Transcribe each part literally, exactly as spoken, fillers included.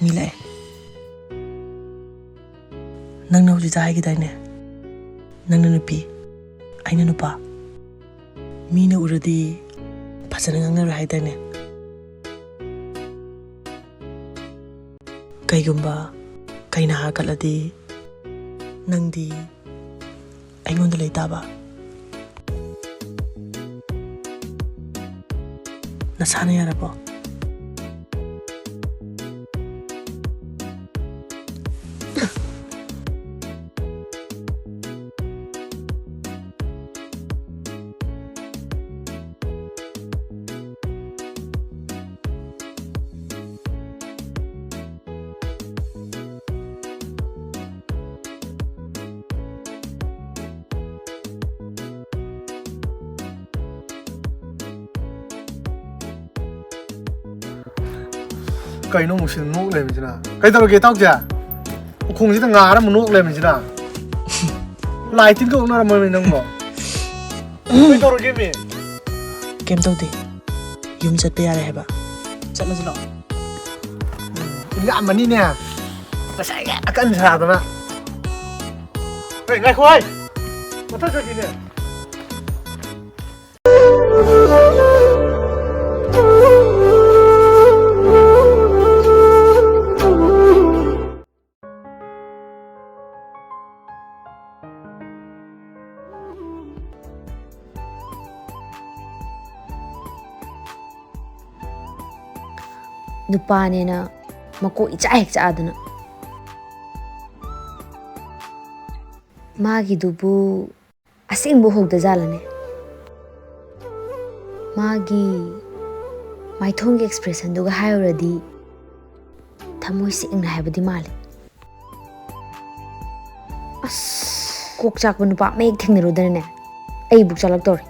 ꯃꯤ ꯂꯥꯛꯑꯦ꯫ ꯅꯪꯅ ꯍꯧꯖꯤꯛꯇ ꯍꯥꯏꯈꯤꯗꯥꯏꯅꯦ? ꯅꯪꯅ ꯅꯨꯄꯤ, ꯑꯩꯅ ꯅꯨꯄꯥ꯫ ꯃꯤꯅ ꯎꯔꯗꯤ ꯐꯖꯅ ꯉꯥꯡꯅꯔꯣꯏ ꯍꯥꯏꯗꯥꯏꯅꯦ? ꯀꯩꯒꯨꯝꯕ ꯀꯩꯅ ꯍꯥꯠꯀꯠꯂꯗꯤ ꯅꯪꯗꯤ ꯑꯩꯉꯣꯟꯗ ꯂꯩ ꯇꯥꯕ꯫ ꯅꯁꯥꯅ ꯌꯥꯔꯕꯣ? ꯀꯩꯅꯣ ꯑꯃꯨꯛ ꯁꯤꯗ ꯅꯣꯛ ꯂꯩꯔꯝꯃꯤꯁꯤꯅ? ꯀꯩꯗꯧꯔꯒꯦ ꯏꯇꯥꯎꯁꯦ? ꯎꯈꯣꯡꯁꯤꯗ ꯉꯥꯔ ꯑꯃꯨꯛ ꯅꯣꯛ ꯂꯩꯔꯝꯃꯤꯁꯤꯅ? ꯂꯥꯏ ꯇꯤꯟꯒ ꯑꯣꯛꯅꯔꯝꯃꯣꯏꯅꯦ ꯅꯪꯕꯣ? ꯀꯩꯗꯧꯔꯒꯦ ꯃꯤ? ꯀꯩꯝ ꯇꯧꯗꯦ꯫ ꯌꯨꯝ ꯆꯠꯄ ꯌꯥꯔꯦ ꯍꯥꯏꯕ꯫ ꯆꯠꯂꯁꯤ ꯂꯥꯛꯑꯣ꯫ ꯏꯟꯖꯥꯡ ꯑꯃꯅꯤꯅꯦ꯫ ꯉꯁꯥꯏꯒꯤ ꯑꯀꯟ ꯁꯥꯗꯅ꯫ ꯍꯣꯏ, ꯉꯥꯏꯈꯣ ꯍꯣꯏ꯫ ꯃꯊꯛ ꯆꯠꯈꯤꯅꯦ꯫ ꯅꯨꯄꯥꯅꯦꯅ ꯃꯀꯣꯛ ꯏꯆꯥ ꯍꯦꯛ ꯆꯥꯛꯑꯗꯅ꯫ ꯃꯥꯒꯤꯗꯨꯕꯨ ꯑꯁꯦꯡꯕ ꯎꯍꯧꯗ ꯖꯥꯠꯂꯅꯦ? ꯃꯥꯒꯤ ꯃꯥꯏꯊꯣꯡꯒꯤ expressionꯗꯨꯒ ꯍꯥꯏꯔꯨꯔꯗꯤ ꯊꯃꯣꯏ ꯁꯦꯡꯅ ꯍꯥꯏꯕꯗꯤ ꯃꯥꯜꯂꯤ꯫ ꯑꯁ, ꯀꯣꯛ ꯆꯥꯛꯄ ꯅꯨꯄꯥ ꯑꯃ ꯍꯦꯛ ꯊꯦꯡꯅꯔꯨꯗꯅꯅꯦ, ꯑꯩ ꯕꯨꯛ ꯆꯥꯂꯛꯇꯧꯔꯦ꯫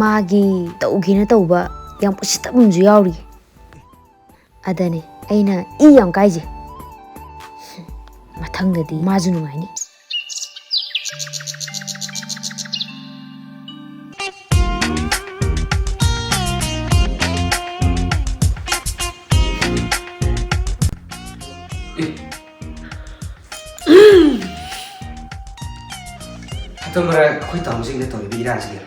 ꯃꯥꯒꯤ ꯇꯧꯒꯦꯅ ꯇꯧꯕ ꯌꯥꯝ ꯎꯁꯤꯠꯇꯕ ꯑꯃꯁꯨ ꯌꯥꯎꯔꯤ꯫ ꯑꯗꯅꯦ ꯑꯩꯅ ꯏ ꯌꯥꯝ ꯀꯥꯏꯁꯦ꯫ ꯃꯊꯪꯗꯗꯤ ꯃꯥꯁꯨ ꯅꯨꯡꯉꯥꯏꯅꯤ꯫ ꯍꯟꯗꯛ ꯃꯔꯛ ꯑꯩꯈꯣꯏ ꯇꯥꯃꯣꯁꯤꯡꯅ ꯇꯧꯔꯤꯕ ꯏꯔꯥꯡꯁꯤꯒꯤ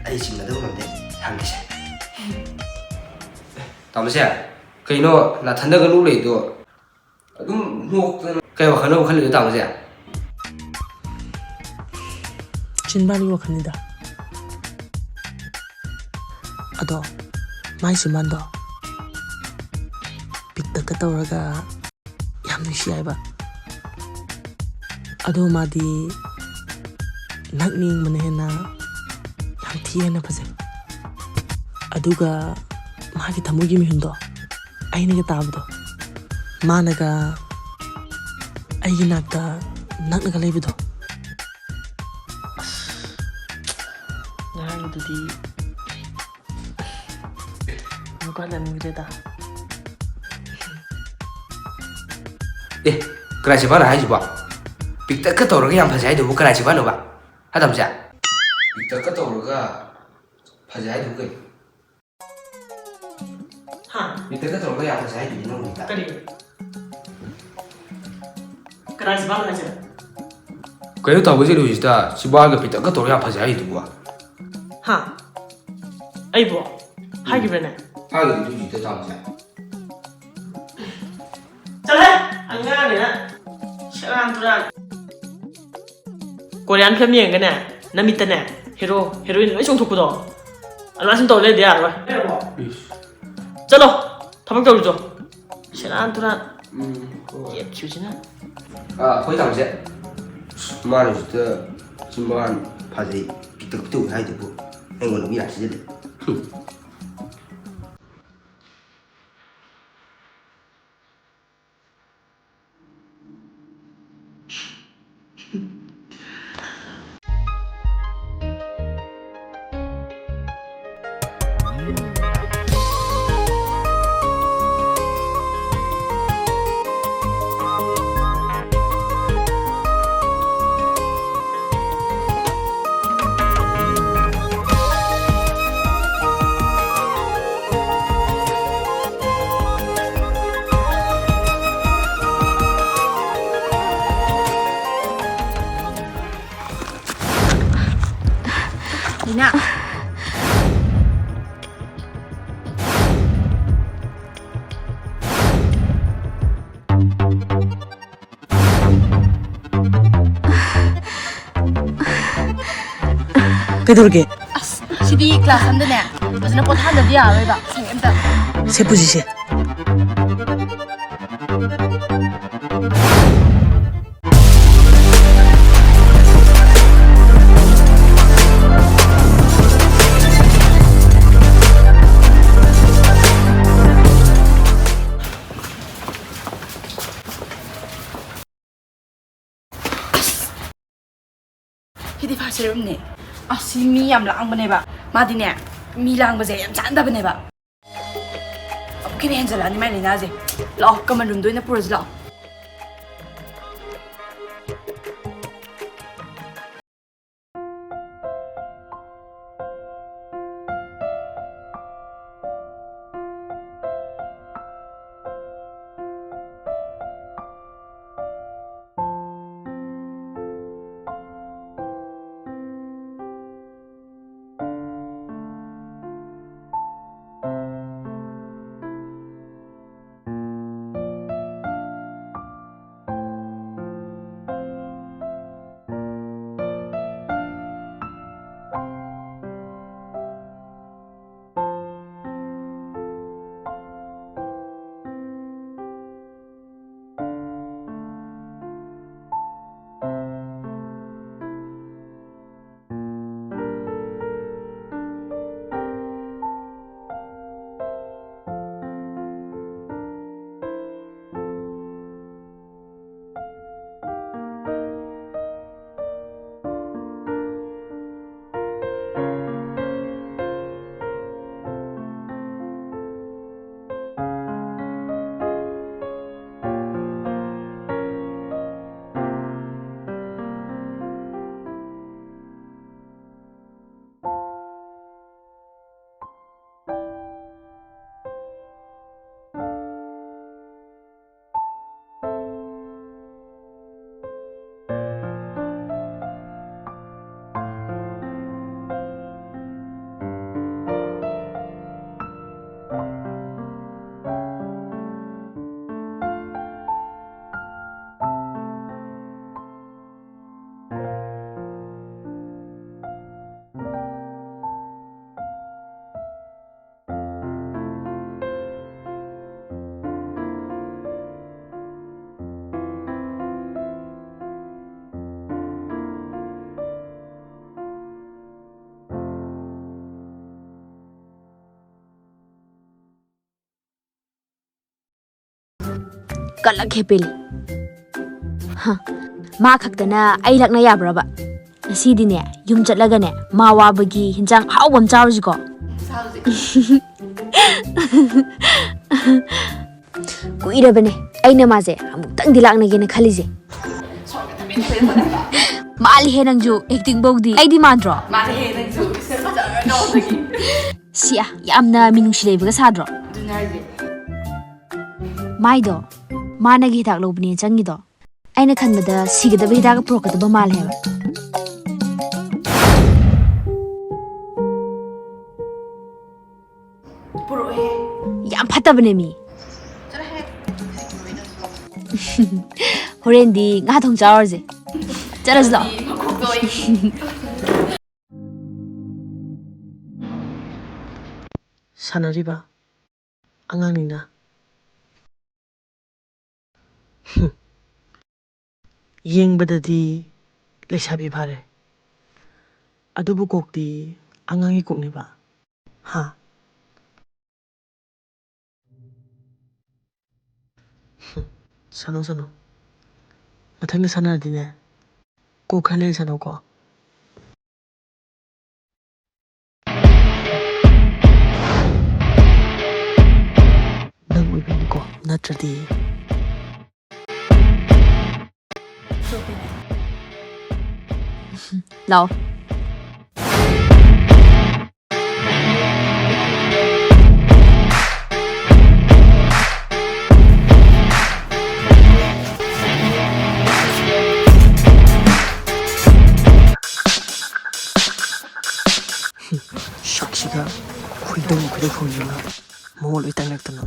ꯑꯩ ꯆꯤꯡꯅꯗꯕ ꯉꯝꯗꯦ꯫ ꯍꯪꯒꯦꯁꯦ꯫ ꯇꯥꯃꯣꯁꯦ, ꯀꯩꯅꯣ ꯅꯥꯊꯟꯗꯒ ꯅꯣꯛ ꯂꯩꯗꯣ? ꯑꯗꯨꯝ ꯅꯣꯛꯇꯅ ꯀꯩ ꯋꯥꯈꯜꯅꯣ ꯈꯜꯂꯤꯗꯣ, ꯇꯥꯃꯣꯁꯦ? ꯆꯤꯟꯕꯥꯟꯒꯤ ꯋꯥꯈꯜꯅꯤꯗ꯫ ꯑꯗꯣ ꯃꯥꯏ ꯆꯤꯟꯕꯥꯟꯗꯣ ꯄꯤꯛꯇꯛꯀ ꯇꯧꯔꯒ ꯌꯥꯝ ꯅꯨꯡꯁꯤ ꯍꯥꯏꯕ꯫ ꯑꯗꯣ ꯃꯥꯗꯤ ꯅꯛꯅ ꯌꯦꯡꯕꯅ ꯍꯦꯟꯅ ꯌꯥꯝ ꯊꯤ ꯍꯦꯟꯅ ꯐꯖꯩ꯫ ꯑꯗꯨꯒ ꯃꯥꯒꯤ ꯊꯃꯣꯏꯒꯤ ꯃꯤꯍꯨꯟꯗꯣ ꯑꯩꯅꯒ ꯇꯥꯕꯗꯣ, ꯃꯥꯅꯒ ꯑꯩꯒꯤ ꯅꯥꯛꯇ ꯅꯛꯅꯒ ꯂꯩꯕꯗꯣ꯫ ꯑꯁ, ꯉꯔꯥꯡꯒꯤꯗꯨꯗꯤ ꯑꯃꯨꯛꯀ ꯍꯜꯂꯛꯅꯤꯡꯗ꯭ꯔꯦꯗ꯫ ꯑꯦ, ꯀꯅꯥ ꯆꯤꯕꯥꯅ ꯍꯥꯏꯁꯤꯕꯣ? ꯄꯤꯛꯇꯛꯀ ꯇꯧꯔꯒ ꯌꯥꯝ ꯐꯖꯩ ꯍꯥꯏꯗꯨꯕꯨ ꯀꯅꯥ ꯆꯤꯕꯥꯅꯣꯕ? ꯍꯥ, ꯇꯥꯃꯣꯁꯦ? ꯄꯤꯛꯇꯛꯀ ꯇꯧꯔꯒ ꯐꯖꯩ ꯍꯥꯏꯗꯨꯕꯨ ꯀꯩꯅꯣ? ꯍꯥ? ꯄꯤꯛꯇꯛꯀ ꯇꯧꯔꯒ ꯌꯥꯝ ꯐꯖꯩ ꯍꯥꯏꯗꯨꯕꯨ ꯅꯪ ꯍꯧꯖꯤꯛꯇ? ꯀꯔꯤ? ꯀꯅꯥ ꯆꯤꯕꯥꯅꯣ ꯍꯥꯏꯁꯦ? ꯀꯩꯅꯣ ꯇꯧꯕꯁꯦ ꯍꯧꯖꯤꯛꯇ ꯆꯤꯕꯥꯒ ꯄꯤꯛꯇꯛꯀ ꯇꯧꯔꯒ ꯌꯥꯝ ꯐꯖꯩ ꯍꯥꯏꯗꯨꯕꯨ? ꯍꯥ? ꯑꯩꯕꯣ? ꯍꯥꯏꯈꯤꯕ꯭ꯔꯅꯦ? ꯍꯥꯏꯈꯤꯕꯗꯨ ꯍꯧꯖꯤꯛꯇ ꯇꯥꯃꯣꯁꯦ꯫ ꯆꯠꯂꯣꯍꯦ! ꯑꯉꯥꯡꯅꯤꯅ ꯁꯦꯔꯥꯟ ꯇꯨꯔꯥꯟ꯫ ꯀꯣꯔꯤꯌꯥꯟ ꯐꯤꯂꯝ ꯌꯦꯡꯉꯒꯅꯦ, ꯅꯃꯤꯠꯇꯅꯦ ꯍꯦꯔꯣ ꯍꯦꯔꯣꯏꯟ ꯂꯣꯏ ꯆꯣꯡꯊꯣꯛꯄꯗꯣ, ꯑꯗꯨꯃꯥꯏꯅ ꯁꯨꯝ ꯇꯧ ꯂꯩꯔꯗꯤ ꯌꯥꯔꯔꯣꯏ꯫ ꯏꯁ꯫ ꯆꯠꯂꯣ, ꯊꯕꯛ ꯇꯧꯔꯨꯆꯣ꯫ ꯁꯦꯔꯥꯟ ꯇꯨꯔꯥꯟ꯫ ꯎꯝ, ꯍꯣꯏ꯫ ꯌꯦꯠꯈꯤꯕꯁꯤꯅ꯫ ꯑꯥ, ꯑꯩꯈꯣꯏ ꯇꯥꯃꯣꯁꯦ, ꯃꯥꯅ ꯍꯧꯖꯤꯛꯇ ꯆꯤꯝꯕꯥꯟ ꯐꯖꯩ, ꯄꯤꯛꯇꯛ ꯄꯤꯛꯇꯛ ꯍꯥꯏꯗꯨꯕꯨ ꯑꯩꯉꯣꯟꯗ ꯃꯤ ꯌꯥꯝ ꯁꯤꯖꯤꯜꯂꯦ꯫ ꯍꯨꯝ꯫ ꯀꯩꯗꯧꯔꯒꯦ? ꯑꯁ, ꯁꯤꯗꯤ ꯀ꯭ꯂꯥꯁ ꯑꯝꯗꯅꯦ ꯐꯖꯅ ꯄꯣꯊꯥꯗꯕꯗꯤ ꯌꯥꯔꯔꯣꯏꯕ꯫ ꯁꯦ, ꯑꯝꯇ꯫ ꯁꯦ, ꯄꯨꯁꯤꯁꯦ꯫ ꯁꯤꯗꯤ ꯐꯥꯁꯤꯔꯝꯅꯦ꯫ ꯑꯁ, ꯁꯤ ꯃꯤ ꯌꯥꯝ ꯂꯥꯡꯕꯅꯦꯕ꯫ ꯃꯥꯗꯤꯅꯦ, ꯃꯤ ꯂꯥꯡꯕꯁꯦ ꯌꯥꯝ ꯆꯥꯟꯗꯕꯅꯦꯕ꯫ ꯑꯃꯨꯛꯀ ꯍꯦꯟꯅ ꯍꯦꯟꯖꯜꯂꯛꯑꯅꯤ ꯃꯥꯏ ꯂꯥꯏꯅꯥꯁꯦ꯫ ꯂꯥꯛꯑꯣ, ꯀꯃꯟ ꯔꯨꯝꯗ ꯑꯣꯏꯅ ꯄꯨꯔꯁꯤ ꯂꯥꯛꯑꯣ꯫ ꯀꯂꯛ ꯍꯦꯄꯦꯂꯤ꯫ ꯍ, ꯃꯥ ꯈꯛꯇꯅ ꯑꯩ ꯂꯛꯅ ꯌꯥꯕ꯭ꯔꯕ? ꯉꯁꯤꯗꯤꯅꯦ, ꯌꯨꯝ ꯆꯠꯂꯒꯅꯦ, ꯃꯥ ꯋꯥꯕꯒꯤ ꯍꯤꯟꯖꯥꯡ ꯑꯍꯥꯎꯕ ꯑꯃ ꯆꯥꯔꯨꯁꯤꯀꯣ꯫ ꯀꯨꯏꯔꯕꯅꯦ ꯑꯩꯅ ꯃꯥꯁꯦ ꯑꯃꯨꯛꯇꯪꯗꯤ ꯂꯥꯛꯅꯒꯦꯅ ꯈꯜꯂꯤꯁꯦ꯫ ꯃꯥꯜꯂꯤꯍꯦ ꯅꯪꯁꯨ, ꯑꯦꯛꯇꯤꯡ ꯐꯧꯗꯤ꯫ ꯑꯩꯗꯤ ꯃꯥꯟꯗ꯭ꯔꯣ? ꯃꯥꯜꯂꯤꯍꯦ ꯅꯪꯁꯨ꯫ ꯁꯤꯌꯥ, ꯌꯥꯝꯅ ꯃꯤꯅꯨꯡꯁꯤ ꯂꯩꯕꯒ ꯁꯥꯗ꯭ꯔꯣ? ꯑꯗꯨꯅꯦ ꯍꯥꯏꯁꯦ꯫ ꯃꯥꯏꯗꯣ, ꯃꯥꯅꯒꯤ ꯍꯤꯗꯥꯛ ꯂꯧꯕꯅꯦ ꯆꯪꯉꯤꯗꯣ꯫ ꯑꯩꯅ ꯈꯟꯕꯗ ꯁꯤꯒꯗꯕ ꯍꯤꯗꯥꯛꯀ ꯄꯨꯔꯛꯀꯗꯕ ꯃꯥꯜꯂꯦ ꯍꯥꯏꯕ꯫ ꯄꯨꯔꯛꯑꯣꯍꯦ꯫ ꯌꯥꯝ ꯐꯠꯇꯕꯅꯦ ꯃꯤ꯫ ꯆꯠꯂꯣꯍꯦ꯫ ꯍꯣꯔꯦꯟꯗꯤ ꯉꯥ ꯊꯣꯡ ꯆꯥꯔꯨꯔꯁꯦ꯫ ꯆꯠꯂꯁꯤ ꯂꯥꯛꯑꯣ꯫ ꯃꯀꯣꯛꯇꯣ ꯑꯩ꯫ ꯁꯥꯟꯅꯔꯤꯕ ꯑꯉꯥꯡꯅꯤꯅ꯫ ꯍꯨꯝ꯫ ꯌꯦꯡꯕꯗꯗꯤ ꯂꯩꯁꯥꯕꯤ ꯐꯥꯔꯦ, ꯑꯗꯨꯕꯨ ꯀꯣꯛꯇꯤ ꯑꯉꯥꯡꯒꯤ ꯀꯣꯛꯅꯦꯕ꯫ ꯍꯥ? ꯍꯨꯝ, ꯁꯥꯟꯅꯧ, ꯁꯥꯟꯅꯧ꯫ ꯃꯊꯪꯗ ꯁꯥꯟꯅꯔꯗꯤꯅꯦ, ꯀꯣꯛ ꯈꯔ ꯂꯩꯔ ꯁꯥꯟꯅꯧꯀꯣ꯫ ꯅꯪ ꯑꯣꯏꯕꯅꯤꯀꯣ, ꯅꯠꯇ꯭ꯔꯗꯤ꯫ ꯂꯥꯛꯑꯣ꯫ ꯁꯛꯁꯤꯒ ꯈꯣꯏꯗꯧ ꯈꯣꯏꯗꯧ ꯈꯣꯡꯗꯅ ꯃꯉꯣꯟ ꯂꯣꯏ ꯇꯥꯏꯅꯔꯛꯇꯅ꯫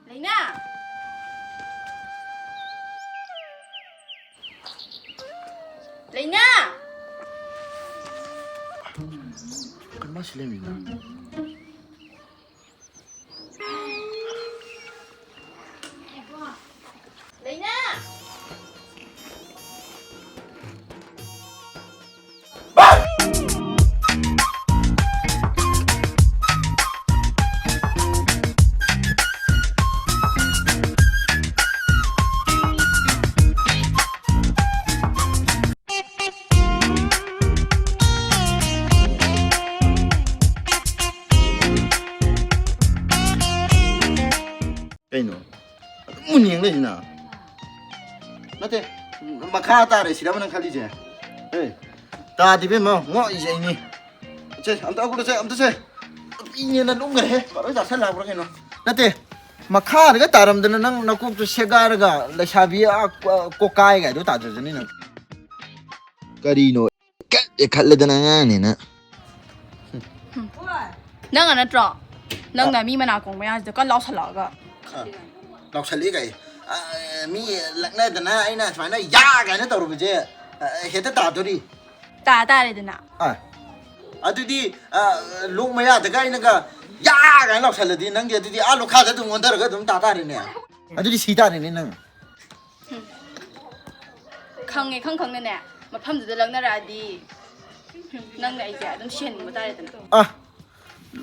ꯂꯩꯅꯥ! ꯂꯩꯅꯥ! ꯀꯩꯅꯣ ꯃꯥ ꯁꯤ ꯂꯩꯔꯝꯃꯤꯗꯨꯅ? ꯂꯩꯅꯥ! ꯀꯩꯅꯣ? ꯑꯗꯨꯝ ꯃꯨꯟ ꯌꯦꯡ ꯂꯩꯁꯤꯅ꯫ ꯅꯠꯇꯦ, ꯃꯈꯥ ꯇꯥꯔꯦ ꯁꯤꯔꯕ ꯅꯪ ꯈꯜꯂꯤꯁꯦ? ꯑꯦ, ꯇꯥꯗꯦ ꯏꯕꯦꯝꯃ, ꯉꯣ, ꯑꯩꯁꯦ ꯑꯩꯅꯤ꯫ ꯁꯦ, ꯑꯝꯇ ꯍꯧꯒꯠꯂꯣ, ꯁꯦ, ꯑꯝꯇ ꯁꯦ꯫ ꯏꯅꯦꯅ ꯂꯨꯝꯈ꯭ꯔꯦꯍꯦ, ꯄꯥꯔꯣꯏ ꯆꯥꯁꯜꯂꯛꯄ꯭ꯔꯥ ꯀꯩꯅꯣ? ꯅꯠꯇꯦ, ꯃꯈꯥꯗꯒ ꯇꯥꯔꯝꯗꯅ ꯅꯪ ꯅꯀꯣꯛꯇꯨ ꯁꯦꯒꯥꯏꯔꯒ ꯂꯩꯁꯥꯕꯤ, ꯑꯥ, ꯀꯣ-, ꯀꯣꯀꯥꯏ ꯀꯥꯏꯗꯣ ꯇꯥꯖꯖꯅꯤ ꯅꯪ꯫ ꯀꯔꯤꯅꯣ? ꯏꯈꯠ ꯏꯈꯠꯂꯗꯅ ꯑꯉꯥꯡꯅꯤꯅ꯫ ꯅꯪꯅ ꯅꯠꯇ꯭ꯔꯣ? ꯅꯪꯅ ꯃꯤ ꯃꯅꯥ ꯀꯣꯡ ꯃꯌꯥꯁꯤꯗ ꯀꯟꯅ ꯂꯥꯎꯁꯜꯂꯛꯑꯒ꯫ ꯑ, ꯂꯥꯎꯁꯜꯂꯛꯑꯦ ꯀꯥꯏ꯫ ꯑ, ꯃꯤ ꯂꯛꯅꯗꯅ ꯑꯩꯅ ꯁꯨꯃꯥꯏꯅ "ꯌꯥ!" ꯀꯥꯏꯅ ꯇꯧꯔꯨꯕꯁꯦ, ꯑ, ꯍꯦꯛꯇ ꯇꯥꯗꯣꯔꯤ꯫ ꯇꯥ ꯇꯥꯔꯦꯗꯅ꯫ ꯑ, ꯑꯗꯨꯗꯤ, ꯑ, ꯂꯣꯛ ꯃꯌꯥꯗꯒ ꯑꯩꯅꯒ "ꯌꯥ!" ꯀꯥꯏꯅ ꯂꯥꯎꯁꯜꯂꯗꯤ ꯅꯪꯗꯤ ꯑꯗꯨꯗꯤ ꯑꯥ ꯂꯣꯈꯥꯗ ꯑꯗꯨꯝ ꯑꯣꯟꯊꯔꯒ ꯑꯗꯨꯝ ꯇꯥ ꯇꯥꯔꯦꯅꯦ꯫ ꯑꯗꯨꯗꯤ ꯁꯤ ꯇꯥꯔꯦꯅꯦ ꯅꯪ꯫ ꯎꯝ꯫ ꯈꯪꯉꯦ, ꯈꯪ ꯈꯪꯅꯅꯦ, ꯃꯐꯝꯗꯨꯗ ꯂꯛꯅꯔꯛꯑꯗꯤ, ꯎꯝ, ꯅꯪꯅ ꯑꯩꯁꯦ ꯑꯗꯨꯝ ꯁꯤꯍꯟꯅꯤꯡꯕ ꯇꯥꯔꯦꯗꯅ꯫ ꯑ,